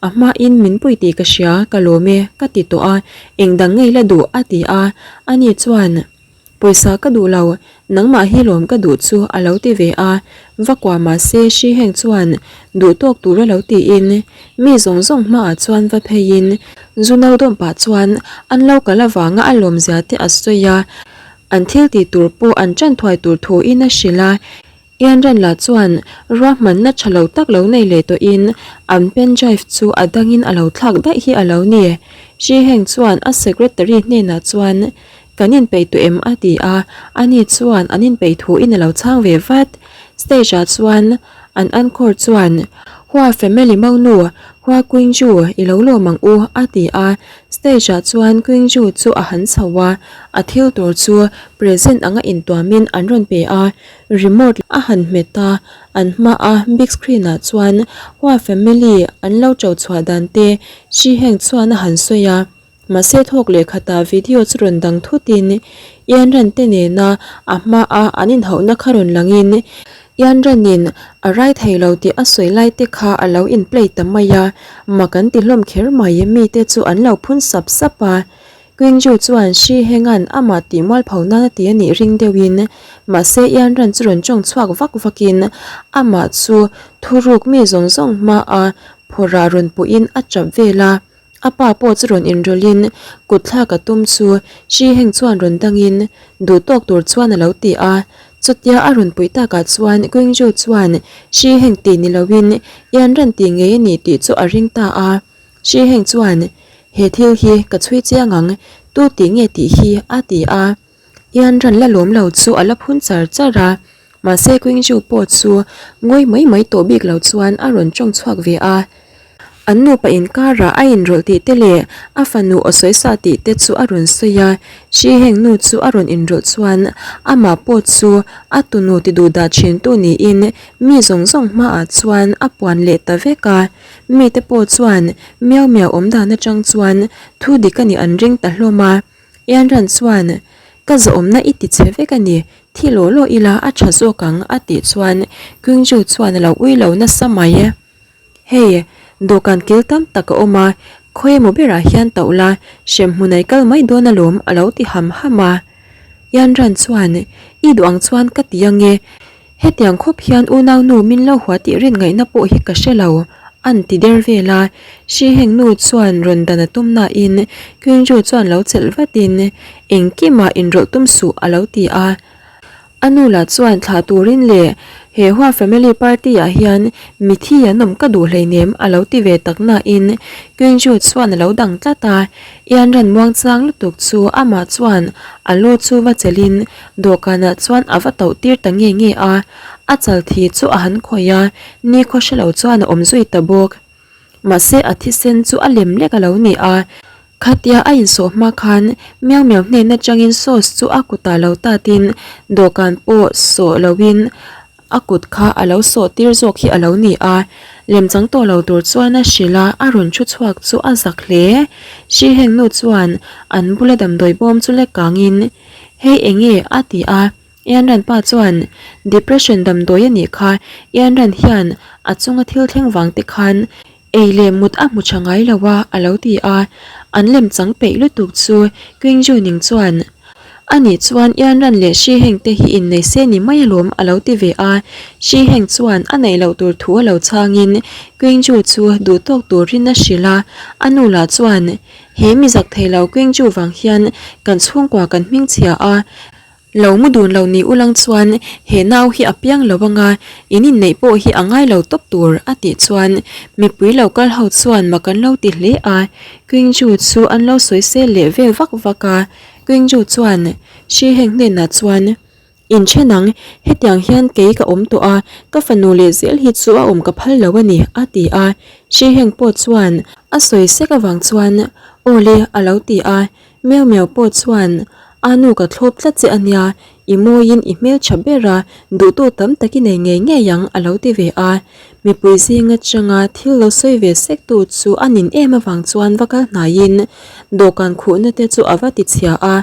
[SPEAKER 1] a hmain min pui tih ka hria, ka lawm e ka ti tawh a, engdang ngei la duh a ti a, ani chuan Pawisa ka duh lo, nangmah hi lawm ka duh chu a lo ti ve a, va kuah mahse hri heng chuan duh tawk tur a lo tiin mi zawng zawng hmaah chuan va pheiin zu no dawm pah chuan an lo kal avanga a lawmzia te a sawi a, an thil tih tur pawh an ṭan thuai tur thuin a hrilh a. Ianran lah chuan ruahmanna tha lo tak lo nei leh tawhin an pen drive chu a dangin a lo thlak daih hi a lo ni. Shi Heng chuan a secretary hnenah chuan Kan inpeih tawh em? a ti a, ani chuan an inpeih thuin a lo chhang ve vat. Stage ah chuan an encore chuan Hua family monu Hua Qingju i lo lawm ang u a ti a, stage ah chuan Qingju chu a han chho a, a thil tur chu present anga intuamin an rawn pe a. Remote a han hmet a, an hmaa big screen ah chuan Hua family an lo cho chhuah dan te Shi Heng chuan a han sawi a, mahse thawk leh khatah video chu rawn dang thut in Yan Ran te nena a hmaa an inhauhna kha rawn lang in Yan Ran in a rai thei lo tih a sawi lai te kha a lo in play ta mai a, mak an ti hlawm kher mai, mite chu an lo phun sap sap a. Qingju chuan Shi Heng'an amah tih mualpho nan a ti a nih ring deuhin, mahse Yanran chu rawn tawng chhuak vak vakin amah chu thuruk mi zawng zawng hmaa phawrah rawn puhin a tap vel a. A pa pawh chu rawn inrawlhin kut thlak a tum chu Shi Heng chuan rawn dangin duh tawk tur chuan a lo ti a. Chutia a rawn puih takah chuan Qingju chuan Shi Heng tih ni loin Yanran tih ngei a nih tih chu a ring ta a. Shi Heng chuan, He thil hi ka chhui chiang ang, tu tih nge tih hi? a ti a. Yan ran la lawm lo chu a la phun char char a, mahse Qingzhu pawh chu ngawi mai mai tawh bik lo chuan a rawn tawng chhuak ve a. An nupa inkarah a inrawlh tih te leh a fanu aw sawi sa tih te chu a rawn sawi a, Shi Heng nu chu a rawn inrawlh chuan amah pawh chu a tunu ti duh dah thintu niin mi zawng zawng hmaah chuan a puan leh ta vek a. Mite pawh chuan Miau Miau awm dan atang chuan thu dik a nih an ring ta hlawm a. Yanran chuan, Ka zawhawmna i ti che vek a ni, thi law law ila a tha zawk ang a tih chuan Qingzhu chuan a lo ui lo nasa mai. Hei, dawhkan kil tam tak a awm a, khawi emaw berah hian tauh la, hremhmun ai kal mai dawn alawm a lo ti ham ham a. Yanran chuan, I duh ang chuan ka ti ange, Hetiang khawp hian unau nu min lo hua tih rin ngaihna pawh hi ka hre lo, an ti der vel a. Shi Heng nu chuan rawn dan a tum nain Qingzhu chuan lo chelh vatin, Engkimah inrawlh tum suh a lo ti a. A nu lah chuan thlah turin leh he Hua family party ah hian mithi an awm ka duh hleinem a lo ti ve tak nain Kyungju chuan a lo dang tlat a, Ianran muangchang lutuk chu amah chuan a lu chu va chelhin dawhkanah chuan a va tauh tir ta nge nge a, a chal thi chu a han khawih a, nikhaw hrelo chuan a awm zui ta bawk. Mahse a thisen chu a lem lek a lo ni a, khatia a insawh hma khan Miau Miau hnen atangin sauce chu a kutah lo tatin dawhkan pawh sawh loin a kut kha a lo sawh tir zawk hi a lo ni a, lemchang tawh lo tur chuan a hrilh a, a rawn thu chhuak chu a zak hle. Hri heng nu chuan an bula damdawi bawm chu lek kangin, Hei enge? a ti a. Ianran pa chuan, Depression damdawi a nih kha, Ianran hian a chunga thil thleng vang te khan ei leh mut a hmu tha ngai lo a, a lo ti a. An lem chang peih lutuk chu Qingjuning chuan, A nih chuan Ianran leh Shi Heng te hi innei se ni mai alawm, a lo ti ve a. Shi Heng chuan a neih loh tur thu a lo chhangin Qingju chu duhtawk turin a hrilh a, a nu lah chuan, He mi zak thei lo Qingju vang hian kan chhungkua kan hmingchhia a, Lo mu dun lo ni ulang chuan he nau hi a piang lo anga in inneih pawh hi a ngai lo tawp tur a tih chuan mipui lo kal ho chuan mak an lo ti hle a, Qingju chu an lo sawi sel leh vel vak vak a, Qingju chuan Shi Heng hnenah chuan Inthen ang, hetiang hian kei ka awm tawh a, ka fanu leh zel hi chu a awm ka phal lo a ni a ti a, Shi Heng pawh chuan a sawi sek avang chuan Aw le a lo ti a, Miau miau pawh chuan, A nu ka thlawp tlat che a nia, i mawiin i hmeltha ber a, duhtu tam tak i nei ngei ngei ang a lo ti ve a. Mipui zing atanga thil lo sawi ve sek tu chu a nin em avang chuan va kal hnaiin dawhkan khuhna te chu a va ti chhia a,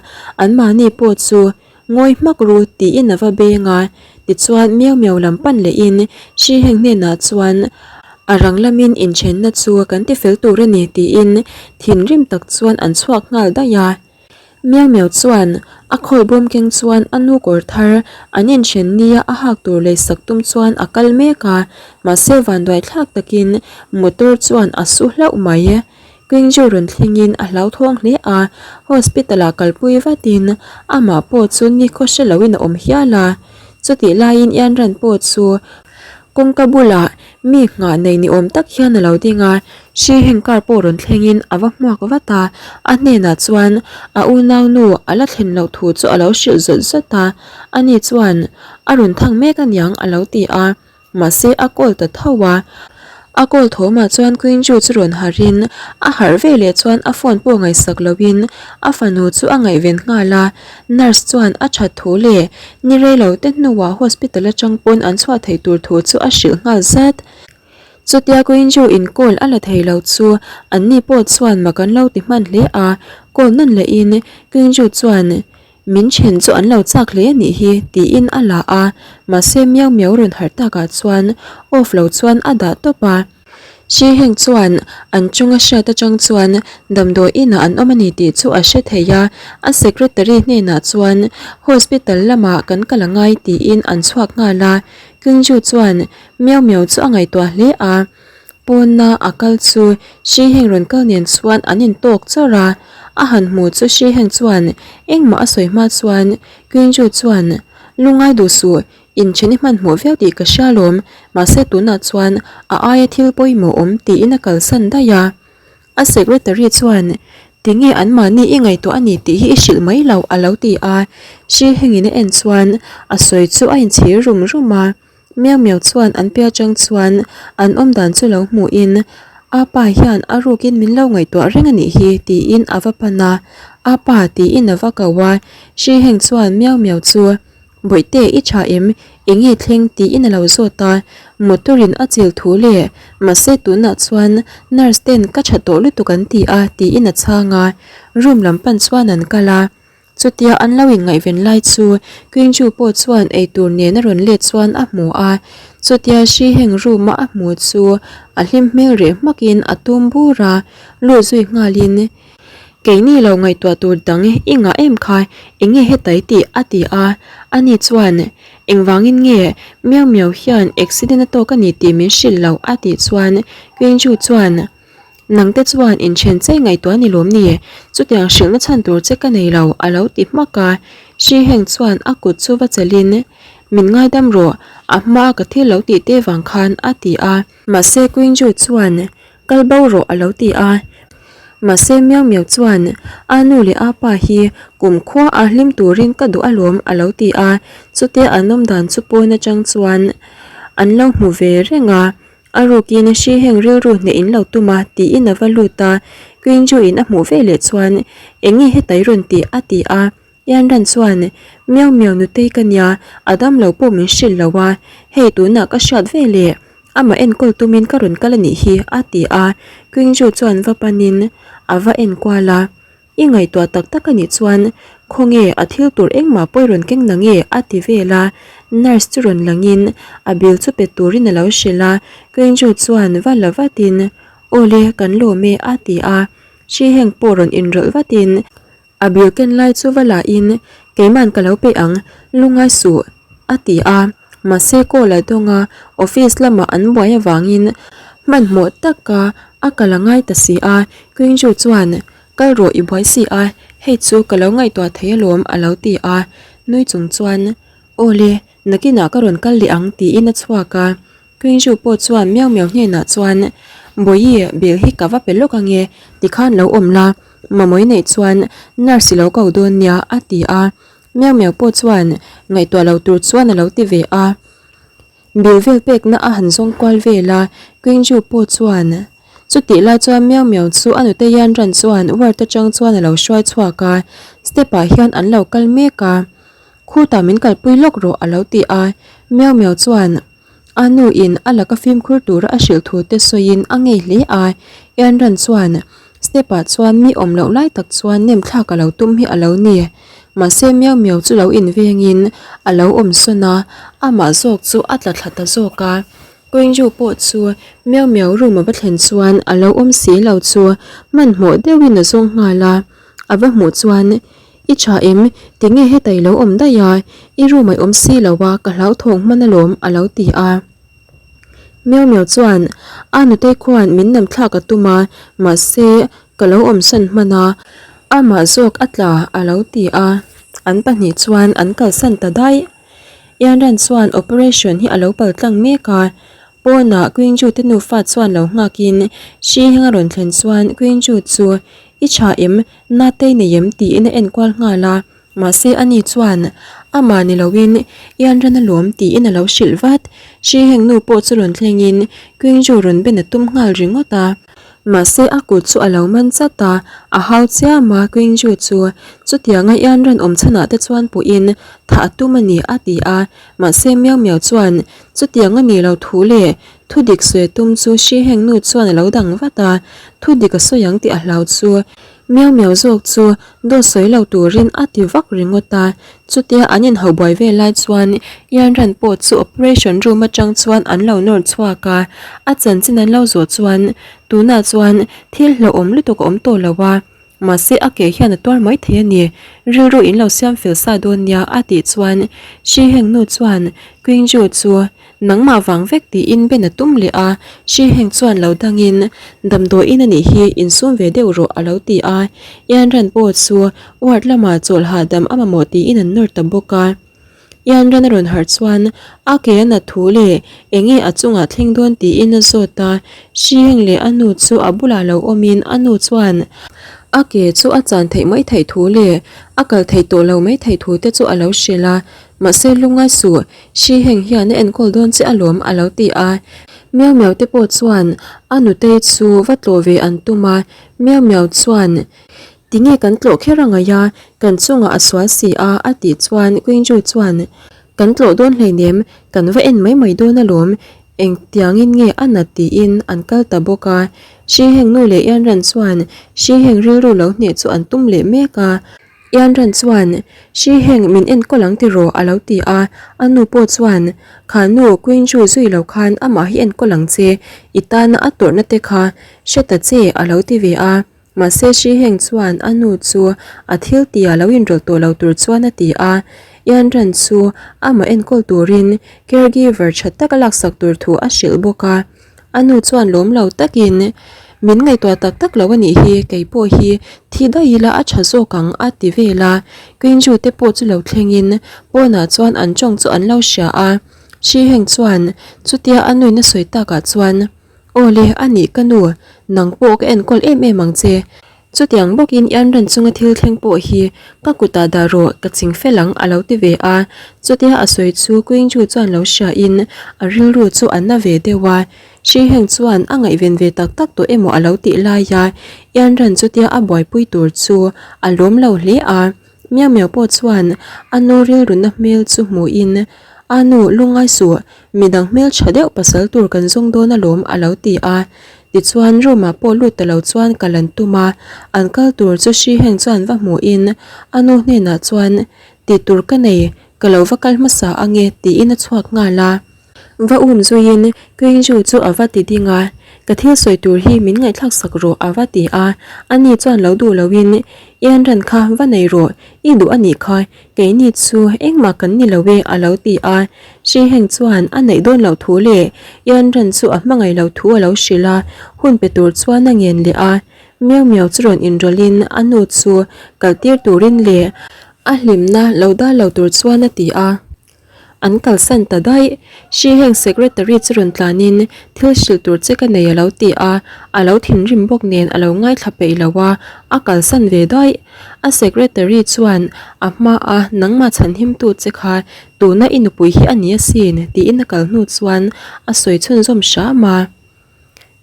[SPEAKER 1] anmahni pawh chu Ngawi hmak ru tiin a va beng a, tichuan miau miau lam pan lehin hri heng hnenah chuan a rang lamin inthenna chu kan ti fel tur a ni tiin thinrim tak chuan an chhuak nghal daih a. Miau miau chuan a khawi bawm keng chuan a nu kawr thar an inthen nia a hak tur leisak tum chuan a kal mek a, mahse vanduai thlak takin motor chuan a su hlauh mai. Kingju rawn thlengin a hlauthawng hle a, hospital ah kalpui vatin amah pawh chu nikhaw hre loin a awm hial a. Chutih laiin Ianran pawh chu kawngka bulah mi nghah nei ni awm tak hian a lo ding a, hri heng car pawh rawn thlengin a va hmuak vat a, a hnenah chuan a unaunu a la thlen loh thu chu a lo hrilh zawt zawt a, ani chuan a rawn thang mek aniang a lo ti a. Mahse a call ta tho a, a call thawmah chuan Queen Ju chu rawn harhin a harh ve leh chuan a phone pawh ngaihsak loin a fanu chu a ngaihven nghal a, nurse chuan a that thu leh ni reilo te hnuah hospital atang pawn an chhuah theih tur thu chu a hrilh nghal zat. Chutia Queen Ju in call a la thei lo chu anni pawh chuan mak an lo ti hman hle a, call nawn lehin Queen Ju chuan Min then chu an lo chak hle a nih hi tiin a la a, mahse miau miau rawn harh takah chuan off lo chuan a dah tawp a. Hri heng chuan an chunga hriat atang chuan damdawi inah an awm a ni tih chu a hre thei a, a secretary hnenah chuan hospital lamah kan kal a ngai tiin an chhuak nghal a. Kingju chuan miau miau chu a ngaihtuah hle a. Pawnna a kal chu hri heng rawn kal nen chuan an intawk chawrh a, a han hmu chu hri heng chuan engmah a sawi hma chuan Quinju chuan Lungai duh suh, inthen i hmanhmawh viau tih ka hria alawm, mahse tunah chuan a aia thil pawimawh awm tiin a kalsan daih a. A secretary chuan Tinge anmahni i ngaihtuah a ni tih hi i hrilh mai loh a lo ti a, hri hengin a en chuan a sawi chu a inchhir rum rum a. Miau miau chuan an piah atang chuan an awm dan chu lo hmuhin Apa hian a rukin min lo ngaihtuah reng a nih hi tiin a va pan a, Apa tiin a va ko a, Hri Heng chuan miau miau chu Bawihte i tha em? Enge thleng? tiin a lo zawt a, motor in a chil thu leh mahse tunah chuan nurse ten ka tha tawh lutuk an ti a tiin a chhang a, room lam pan chuan an kal a. Chutia an lo inngaihven lai chu Queen Ju pawh chuan eitur nen a rawn let chuan a hmu a, chutia hri heng room a a hmu chu a hlim hmel reh hmakin a tum bur a, lut zui nghalin Keini lo ngaihtuah tur dang i ngah em kha enge hetai tih a ti a, ani chuan Engvangin nge Miau Miau hian accident a tawk a ni tih min hrilh loh a tih chuan Queen Ju chuan. Nangte chuan inthen che ngaihtuah ni lawm ni? Chutiang hrilhna chhan tur che ka nei lo, a lo ti hmak a. Hri Heng chuan a kut chu va chelhin, Min ngaidam rawh, a hmaa ka thil lo tih te vang khan, a ti a. Mahse Queen Ju chuan, Kal bo rawh, a lo ti a. Mahse Miau Miau chuan, A nu leh a pa hi kum khua a hlim turin ka duh alawm, a lo ti a. Chutia an awm dan chu pawn atang chuan an lo hmu ve reng a. A rukin hri heng rilru hneh in lo tum a tiin a va lut a, Queen Ju in a hmuh ve leh chuan eng nge hetai rawn tih a ti a, Yan Ran chuan Miau Miau nutei ka nia, a dam lo pawh min hrilh lo a, hei tunah ka hriat ve leh amah enkawl tumin ka rawn kal a nih hi a ti a, Queen Ju chuan va panin a va enkual a. I ngaihtuah tak tak a nih chuan khawnge a thil tur engmah pawh i rawn keng na nge? a ti vel a, nurse chu rawn langin a bill chu pe turin a lo hrilh a, Quenju chuan va la vatin Aw le, kan lawm e a ti a, hri heng pawh rawn inrawlh vatin a bill ken lai chu va la in Keiman ka lo pe ang, lungai suh a ti a, mahse call a dawng a, office lamah an buai avangin hmanhmawh taka a kal a ngai ta si a, Quinju chuan Kal rawh i buai si a, hei chu ka lo ngaihtuah thei alawm a lo ti a, nui chung chuan Aw le, nakinah ka rawn kal leh ang tiin a chhuak a, Quinju pawh chuan Miau Miau hnenah chuan Bawihi, bill hi ka va pe lawk ange, tikhan lo awm la, mamawh i neih chuan nurse i lo ko dawn nia a ti a. Miau miau pawh chuan ngaihtuah lo tur chuan a lo ti ve a. Bill vel pekna a han zawng kual vel a, Queenju pawh chuan chutih lai chuan miau miau chu a nute Yan Ran chuan ward atang chuan a lo hruai chhuak a, step ah hian an lo kal mek a. Khutah min kalpui lawk rawh a lo ti a, miau miau chuan A nu in a laka fimkhur tura a hrilh thu te sawiin a ngei hle a, Ianran chuan step ah chuan mi awm loh lai tak chuan nem thlak a lo tum hi a lo ni. Mahse Miau Miau chu lo invengin a lo awm sawn a, amah zawk chu a tla thla ta zawk a. Koingju pawh chu Miau Miau room a va thlen chuan a lo awm si lo chu hmanhmawh deuhin a zawng nghal a, a va hmuh chuan I tha em? Tinge heta i lo awm daih a? I room a i awm si lo a, ka hlauthawng hman alawm a lo ti a. Miau miau chuan a nutei khuan min nam thlak a tum a, mahse ka lo awmsan hman a, amah zawk a tla a lo ti a. An pahnih chuan an kalsan ta daih. Ianran chuan operation hi a lo paltlang mek a, pawnah Queenju te nufa chuan lo nghakin hri heng a rawn thlen chuan Queenju chu I tha em? Natei nei em? tiin a enkual nghal a, mahse ani chuan amah ni loin Ianran alawm tiin a lo hrilh vat. Hri heng nu pawh chu rawn thlengin Queenju rawn ben a tum nghal ringawt a. Mahse a kut chu a lo man chat a, a hau chiam a, Queenju chu chutianga Ianran awm chhanah te chuan puhin thah a tum a ni a ti a, mahse Miau Miau chuan chutiang a nih lo thu leh Thu dik sawi a tum chu hri heng nu chuan a lo dang vat a, thu dik a sawi ang tih a hlau chu miau miau zawk chu dawt sawi lo turin a ti vak ringawt a. Chutia an inhauh buai vel lai chuan Ianran pawh chu operation room atang chuan an lo nawr chhuak a, a chanchin an lo zawh chuan tunah chuan thil hlauhawm lutuk a awm tawh lo a. Mahse a ke hian a tuar mai thei a ni, rilru in lo siam fel sa dawn nia a tih chuan Shi Heng nu chuan Qingju chu nangmah vang vek tiin ben a tum leh a, Shi Heng chuan lo dangin damdawiin a nih hi insum ve deuh rawh a lo ti a, Yan Ran pawh chu ward lamah chawlh hahdam a mamawh tiin an nawr ta bawk a. Ian ran a rawn harh chuan a ke a nat thu leh eng nge a chungah thleng dawn tiin a zawt a, Hrieng leh a nu chu a bulah lo awmin a nu chuan a ke chu a chan theih mai theih thu leh a kal theih tawh lo mai theih thu te chu a lo hrilh a, mahse lungngai suh Hrieng hian a enkawl dawn che alawm a lo ti a, Miau Miau te pawh chuan a nutei chu va tlawh ve an tum a, Miau Miau chuan Tinge kan tlawh kher a ngaih a, kan chungah a sual si a a tih chuan Queenju chuan Kan tlawh dawn hleinem, kan va en mai mai dawn alawm, engtiangin nge a nat tiin an kal ta bawk a. Hri heng nu leh Ianran chuan Hri heng rilru lo hneh chu an tum leh mek a. Ianran chuan Hri heng min enkawl ang tiraw a lo ti a, a nu pawh chuan Kha nu Queenju zui lo khan amah hi enkawl ang che, i tana a tawrhna te kha hre ta che a lo ti ve a. Mahse Shi Heng chuan a nu chu a thil tia lo inrawlh tawh lo tur chuan a ti a, Yan Ran chu amah enkawl turin caregiver tha tak a laksak tur thu a hrilh bawk a. A nu chuan lawm lo takin, Min ngaihtuah tak tak lo a nih hi, kei pawh hi thi daih ila a tha zawk ang a ti vel a. Quinju te pawh chu lo thlengin pawnah chuan an tawng chu an lo hria a. Shi Heng chuan chutia a nuin a sawi takah chuan, Aw le, a nih ka nu, nang pawh ka enkawl em em ang che. Chutiang bawkin Ianran chunga thil thleng pawh hi ka kutah dah rawh, ka ching fel ang a lo ti ve a. Chutia a sawi chu Quingju chuan lo hriain a rilru chu a na ve deuh a. Shi Heng chuan a ngaihven ve tak tak tawh emaw a lo tih laia Ianran chutia a buaipui tur chu a lawm lo hle a. Miau Miau pawh chuan a nu rilruna hmel chu hmuhin A nu, lungngai suh, midang hmel tha deuh pasal tur kan zawng dawn alawm a lo ti a. Tichuan room ah pawh lut ta lo chuan kal an tum a, an kal tur chu Shi Heng chuan va hmuhin a nu hnenah chuan Tih tur ka nei, ka lo va kal hmasa ange tiin a chhuak nghal a. Va um zuiin Queen Ju chu a va ti ding a, Ka thil sawi tur hi min ngaihthlak sak rawh a va ti a, ani chuan lo duh loin Ian ran kha va nei rawh, i duh a nih kha, keini chu engmah kan ni lo e a lo ti a. Shi Heng chuan a neih dawn loh thu leh Ian ran chu a hmangaih loh thu a lo hrilh a, hun pe tur chuan a ngen leh a. Miau miau chu rawn inrawlhin a nu chu kaltir turin leh a hlimna lo dal lo tur chuan a ti a. An kalsan ta daih. Shi heng secretary chu rawn tlanin thil hrilh tur che ka nei a lo ti a, a lo thinrim bawk nen a lo ngaithla peih lo a, a kalsan ve daih. A secretary chuan a hma a nangmah chhanhimtu che kha tuna i nupui hi a ni asin tiin a kal hnu chuan a sawi chhunzawm hram a.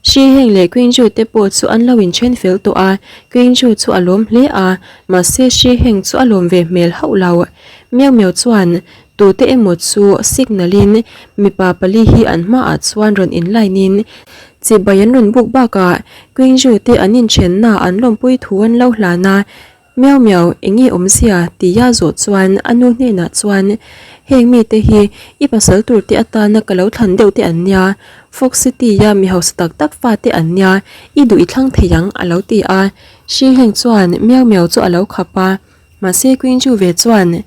[SPEAKER 1] Shi Heng leh Queen-Ju te pawh chu an lo inthen fel tawh a, Queen-Ju chu a lawm hle a, mahse Shi Heng chu a lawm ve hmel hauh lo. Miau Miau chuan tute emaw chu signal-in mipa pali hi an hmaah chuan rawn inline-in chibai an rawn buk bakah Queen-Ju te an inthenna an lawmpui thu an lo hlan a, Miau miau, eng nge awmzia? tia zawh chuan a nu hnenah chuan, Heng mite hi i pasal tur te atana ka lo thlan deuh te an nia, Fox City-a mi hausa tak tak fa te an nia, i duh i thlang thei ang, a lo ti a. Shi Heng chuan miau miau chu a lo khap a, mahse Queen Ju ve chuan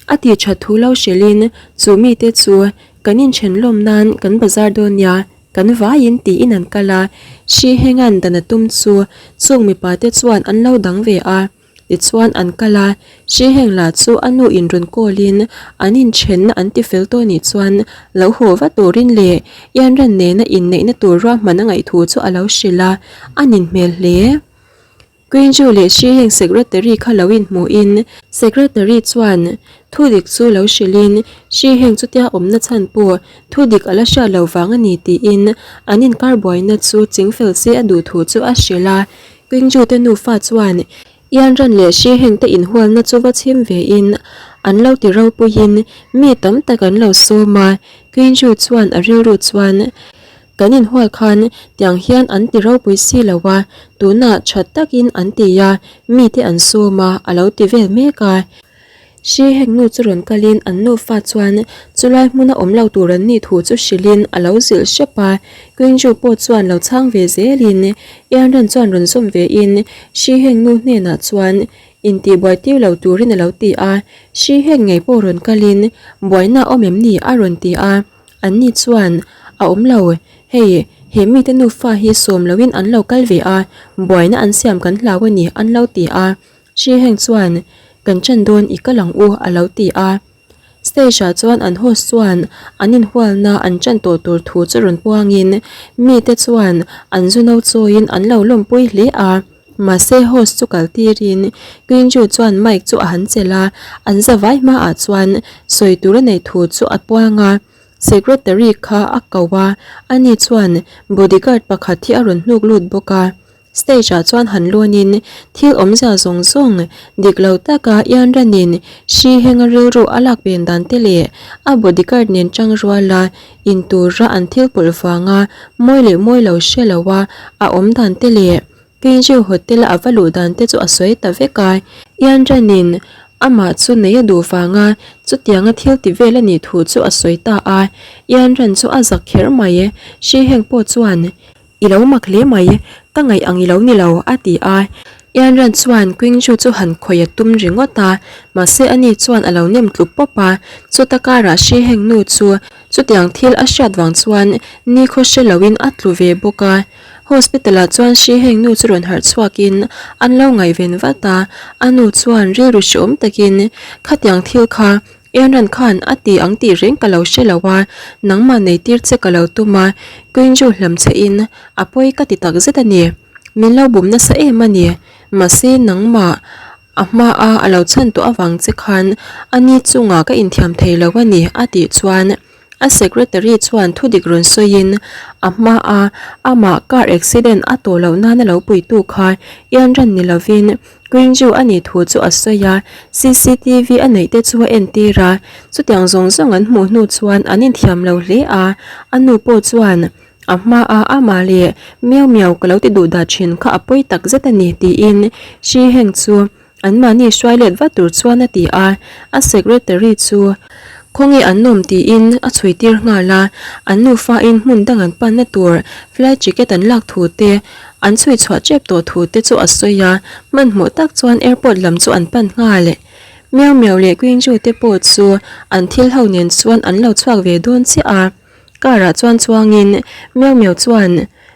[SPEAKER 1] a ti that thu lo hrilhin, Chu mite chu kan inthen lawm nan kan bazar dawn nia, Kan vaiin tiin an kal a, hri hengan dan a tum chu chung mipa te chuan an lo dang ve a, tichuan an kal a, hri heng lah chu a nu in rawn call in an inthenna an ti fel tawh nih chuan lo haw va turin leh Ianran nena inneihna tur ruahman a ngaih thu chu a lo hrilh a, a nin hmel hle. Quinju leh Shi heng secretary kha lo inhmuhin secretary chuan thu dik chu lo hrilhin Shi heng chutia awmna chhan pawh thu dik a la hriat lo vang a ni tiin an inkar buaina chu chingfel se a duh thu chu a hrilh a. Quinju te nufa chuan Yanran leh Shi heng te inhualna chu va chhim vein an lo ti ropuiin mi tam tak an lo sawm a. Quinju chuan a rilru chuan Kan inhual khan tiang hian an ti ropui si lo a, tunah tha takin an ti a, mite an sawm a, a lo ti vel mek a. Hri heng nu chu rawn kalin an nufa chuan chulai hmuna awm lo tur an nih thu chu hrilhin a lo zilh hrep a. Quinju pawh chuan lo chhang ve zelin Ianran chuan rawn zawm vein Hri heng nu hnenah chuan intihbuai tir lo turin a lo ti a. Hri heng ngei pawh rawn kalin buaina a awm em ni a rawn ti a. An ni chuan, A awm lo, hei, he mite nufa hi sawm loin an lo kal ve a, buaina an siam kan hlau a ni, an lo ti a. Shi Heng chuan, Kan ṭan dawn i kal ang u, a lo ti a. Stage-ah chuan an host chuan an inhualna an ṭan tawh tur thu chu rawn puangin mite chuan an zu no chawiin an lo lawmpui hle a. Mahse host chu kal tirin Quinju chuan mic chu a han chelh a, an zavai hmaah chuan sawi tur a neih thu chu a puang a. Secretary kha a ko a, ani chuan bodyguard pakhat hi a rawn hnuk lut bawk a. Stage ah chuan han lawnin thil awmzia zawng zawng dik lo taka Ianranin hri henga rilru a lak pen dan te leh a bodyguard nen tang ruala in tura an thil pawlh vanga mawi leh mawi lo hre lo a a awm dan te leh Kenji hotel a va luh dan te chu a sawi ta vek a, Ianranin amah chu nei a duh vanga chutianga thil ti vel a nih thu chu a sawi ta a, Ianran chu a zak kher mai, Shi Heng pawh chuan I lo mak hle mai, ka ngaih ang i lo ni lo a ti a, Ianran chuan Quingju chu han khawih a tum ringawt a, mahse ani chuan a lo nem tlu pawp a, chuta karah Shi Heng nu chu chutiang thil a hriat vang chuan nikhaw hre loin a tlu ve bawk a. Hospital ah chuan hri heng nu chu rawn harh chhuakin an lo ngaihven vat a, a nu chuan rilru hreawm takin khatiang thil kha Enran khan a ti ang tih reng ka lo hre lo a, nangmah nei tir che ka lo tum a, Quinju hlam che in a pawi ka ti takzet a ni. Min lo bum nasa em a ni, mahse nangmah a hma a a lo chhan tawh avang che khan a ni chungah ka inthiam thei lo a ni a tih chuan a secretary chuan thudik rawn sawiin a hma a amah car accident a tawh loh nana lo puitu kha Ianran ni lovin Quinju a nih thu chu a sawi a, cctv a neih te chu a entir a, chutiang zawng zawng an hmuh hnu chuan an inthiam lo hle a, a nu pawh chuan A hma a amah leh miau miau ka lo ti duh dah thin kha a pawi tak zet a ni tiin Shi Heng chu anmahni hruai let vat tur chuan a ti a, a secretary chu khawnge an nawm tiin a chhui tir nghal a, an nufa in hmun dang an panna tur flight ticket an lak thu te an chhui chhuah tep tawh thu te chu a sawi a, hmanhmawh tak chuan airport lam chu an pan nghal. Miau miau leh Queen Ju te pawh chu an thil ho nen chuan an lo chhuak ve dawn chiah a. Car ah chuan chuangin Miau Miau chuan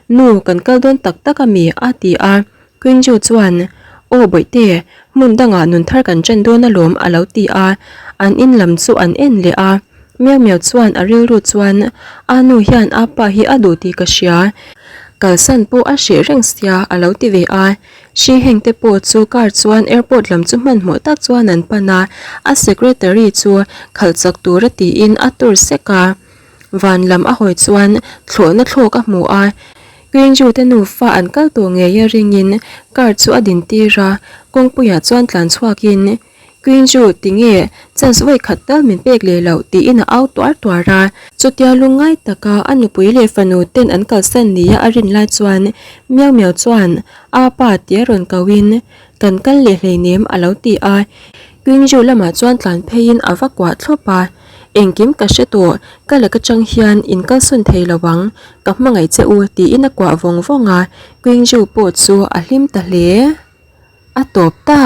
[SPEAKER 1] Nu kan kal dawn tak tak ami a ti a, Quinju chuan Aw bawihte, hmun dangah nun thar kan ṭan dawn alawm a lo ti a, an in lam chu an en leh a, Miau Miau chuan a rilru chuan A nu hian a pa hi a duh tih ka hria, kalsan pawh a hreh reng sia a lo ti ve a, Hri heng te pawh chu car chuan airport lam chu hmanhmawh tak chuan an pan a, a secretary chu khalh chak tura tiin a tur sek a. Van lam a hawi chuan thlawhna thlawk a hmu a, Quinju te nufa an kal tawh ngei a ringin car chu a din tir a, kawngpuiah chuan tlan chhuakin Quinju tinge chance vawi khat tal min pek leh loh tiin a au tuar tuar a. Chutia lungngai taka a nupui leh fanu ten an kalsan nia a rin lai chuan Miau Miau chuan a pa tia rawn koin kan kal leh hleinem a lo ti a, Quinju lamah chuan tlan pheiin a va kuah thlawp a. Engkim ka hre tawh, ka laka chang hian in kalsawn thei lo ang, ka hmangaih che u tiin a kuah vawng vawng a, Quinju pawh chu a hlim ta hle. A tawp ta.